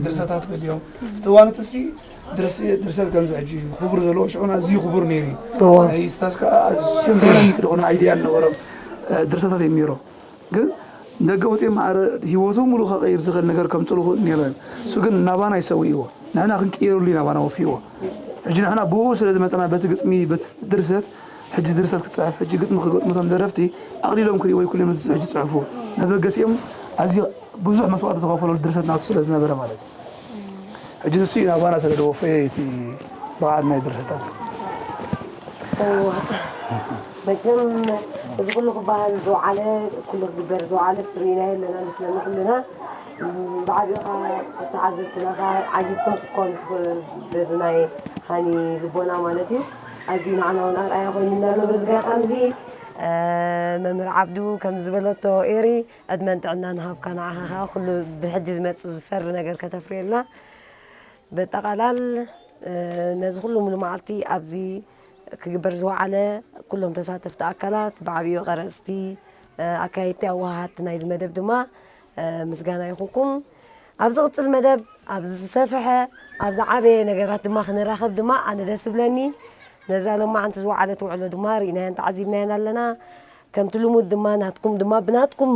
ድርሰታት በልዮም እቲ እዋን እቲ ሲ ድርሲ- ድርሰት ከምዚ ሕጂ ክቡር ዘለዎ ሽዑን ኣዝዩ ክቡር ነይሩ እዩ እዎ ናይ ስታስ ከዓ ኣዝዮም ዝኾነ ኣይድያ ነበሮም ድርሰታት እዮም ነይሮም ግን ንደገ ወፅኦም ማዕረ ሂወቱ ሙሉእ ከቐይር ዝኽእል ነገር ከምፅሉ ክእል ነይሩ እዩ እሱ ግን ናባና ይሰውእዎ ንሕና ክንቅየረሉ ኢና ባና ወፊዎ። ሕጂ ንሕና ብኡ ስለ ዝመፀና በቲ ግጥሚ በቲ ድርሰት ሕጂ ድርሰት ክፅሕፍ ሕጂ ግጥሚ ክገጥሙ እቶም ደረፍቲ ኣቕሊሎም ክሪእዎ ኣይክእሉም ነቲ ሕጂ ፅሕፉ መበገሲኦም ኣዝዩ ብዙሕ መስዋእቲ ዝኸፈለሉ ድርሰት ናቱ ስለ ዝነበረ ማለት እዩ። ሕጂ ንሱ እዩ ናባና ስለ ዝወፈየ እቲ በዓል ናይ ድርሰታት እወ። መቸም እዚ ኩሉ ክበሃል ዝወዓለ ኩሉ ክግበር ዝወዓለ ርኢናዮ ኣለና መስለኒ ኩልና። ብዓቢኡ ከዓ ተዓዘብትና ከዓ ዓጊብኩም ክትኮኑ ትኽእሉ በዚ ናይ ሃኒ ልቦና ማለት እዩ። ኣዝዩ ንዓና እውን ኣርኣያ ኮይኑና ኣሎ። በዚ ኣጋጣሚ እዚ መምህር ዓብዱ ከም ዝበለቶ ኤሪ ዕድመን ጥዕናን ሃብካ ንዓኻ ከዓ ኩሉ ብሕጂ ዝመፅእ ዝፈሪ ነገር ከተፍርየልና። ብጠቓላል ነዚ ኩሉ ሙሉ መዓልቲ ኣብዚ ክግበር ዝወዓለ ኩሎም ተሳተፍቲ ኣካላት ብዓብዩ ቀረፅቲ ኣካየድቲ ኣወሃሃድቲ ናይዚ መደብ ድማ ምስጋና ይኹንኩም። ኣብ ዝቕፅል መደብ ኣብ ዝሰፍሐ ኣብ ዝዓበየ ነገራት ድማ ክንራኸብ ድማ ኣነ ደስ ይብለኒ። ነዛ ሎማዓንቲ ዝወዓለት ውዕሎ ድማ ርኢናያን ተዓዚብናያን ኣለና። ከምቲ ልሙድ ድማ ናትኩም ድማ ብናትኩም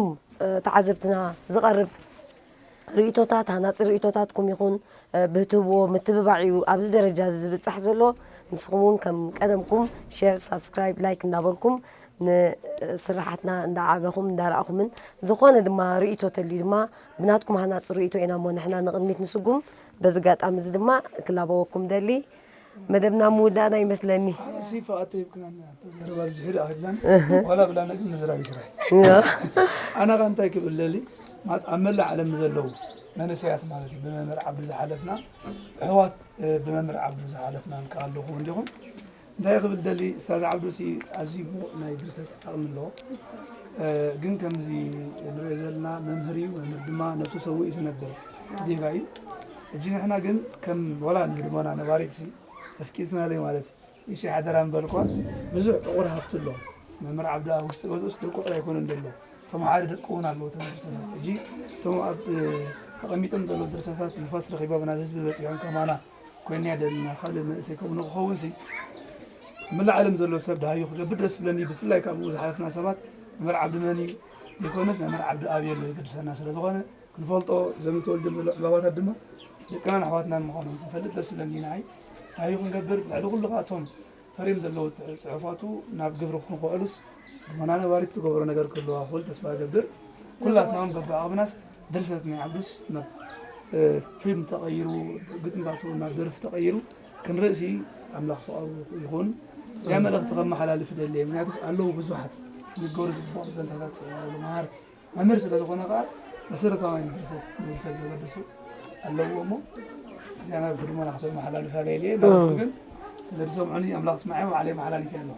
ተዓዘብትና ዝቐርብ ርእይቶታት ሃናፂ ርእይቶታትኩም ይኹን ብህትብዎ ምትብባዕ እዩ ኣብዚ ደረጃ እዚ ዝብፃሕ ዘሎ። ንስኹም እውን ከም ቀደምኩም ሼር ሳብስክራይብ ላይክ እንዳበልኩም ንስራሓትና እንዳዓበኹም እንዳረኣኹምን ዝኾነ ድማ ርእይቶ ተልዩ ድማ ብናትኩም ሃናፂ ርእይቶ ኢና እሞ ንሕና ንቕድሚት ንስጉም። በዚ ኣጋጣሚ እዚ ድማ ክላበወኩም ደሊ መደብና ምውዳእና ይመስለኒ። ኣነሲ ፈቓድ ተሂብክናኒ ዘረባ ብዝሑ ደኣ ክብላኒ ዋላ ብላና ግን ምዝራብ ይስራሕ። ኣነ ኸ እንታይ ክብል ለሊ ማለት ኣብ መላእ ዓለም ዘለዉ መንእሰያት ማለት እዩ ብመምህር ዓብዱ ዝሓለፍና ኣሕዋት ብመምህር ዓብዱ ዝሓለፍና ከ ኣለኹም እንዲኹም እንታይ ክብል ደሊ ስታዝ ዓብዱ ሲ ኣዝዩ ብቑዕ ናይ ድርሰት ዓቕሚ ኣለዎ። ግን ከምዚ ንሪኦ ዘለና መምህር እዩ መምህር ድማ ነብሱ ሰዊኡ ዝነብር ዜጋ እዩ። ሕጂ ንሕና ግን ከም ዋላ ንህድሞና ነባሪት ሲ ተፍቂድክናለይ ማለት እዩ። እሺ ሓደራ ምበልኳ ብዙሕ ዕቑር ሃፍቲ ኣሎ። መምህር ዓብዲ ኣብ ውሽጢ ገዝኡስ ደቁ ጥራይ ኣይኮነን ዘሎ። ተምሃሪ ደቁ እውን ኣለዎ ተመርሰታት። ሕጂ እቶም ኣብ ተቐሚጦም ዘለዉ ድርሰታት ንፋስ ረኺቦም ናብ ህዝቢ በፂሖም ከማና ኮይና ደልና ካልእ መንእሰይ ከምኡ ንክኸውን ሲ መላእ ዓለም ዘሎ ሰብ ደሃዩ ክገብር ደስ ብለኒ። ብፍላይ ካብኡ ዝሓለፍና ሰባት መምህር ዓብዲ መን እዩ ዘይኮነስ መምህር ዓብዲ ኣብ የሎ የገድሰና ስለ ዝኾነ ክንፈልጦ ዘምተወልድም ዘሎ ዕምባባታት ድማ ደቅናን ኣሕዋትናን ምዃኖም ክንፈልጥ ደስ ብለኒ ንዓይ። እንታይ እዩ ክንገብር ልዕሊ ኩሉ ከዓ እቶም ፈርዮም ዘለዉ ጽሑፋቱ ናብ ግብሪ ክንክዕሉስ ልቦና ነባሪት ትገብሮ ነገር ክህልዋ ክብል ተስፋ እገብር። ኩላትና እውን በብዓቕምናስ ድርሰት ናይ ዓብዱስ ናብ ፊልም ተቐይሩ ግጥምታቱ ናብ ደርፊ ተቐይሩ ክንርኢ ሲ ኣምላኽ ፍቓዱ ይኹን። እዚኣ መልእኽቲ ከመሓላልፍ ይደሊ እየ። ምክንያቱስ ኣለዉ ብዙሓት ንገሩ ዝግባኦም ዘንታታት መሃርቲ መምህር ስለ ዝኾነ ከዓ መሰረታዊ ንድርሰት ንወዲ ሰብ ዘገድሱ ኣለዎ እሞ እዚኣ ናብ ህድሞና ከተመሓላልፋ ለይለ ናሱ ግን ስለ ዝሰምዑኒ ኣምላኽ ስማዐ ባዕለይ መሓላልፍ ኣለኹ።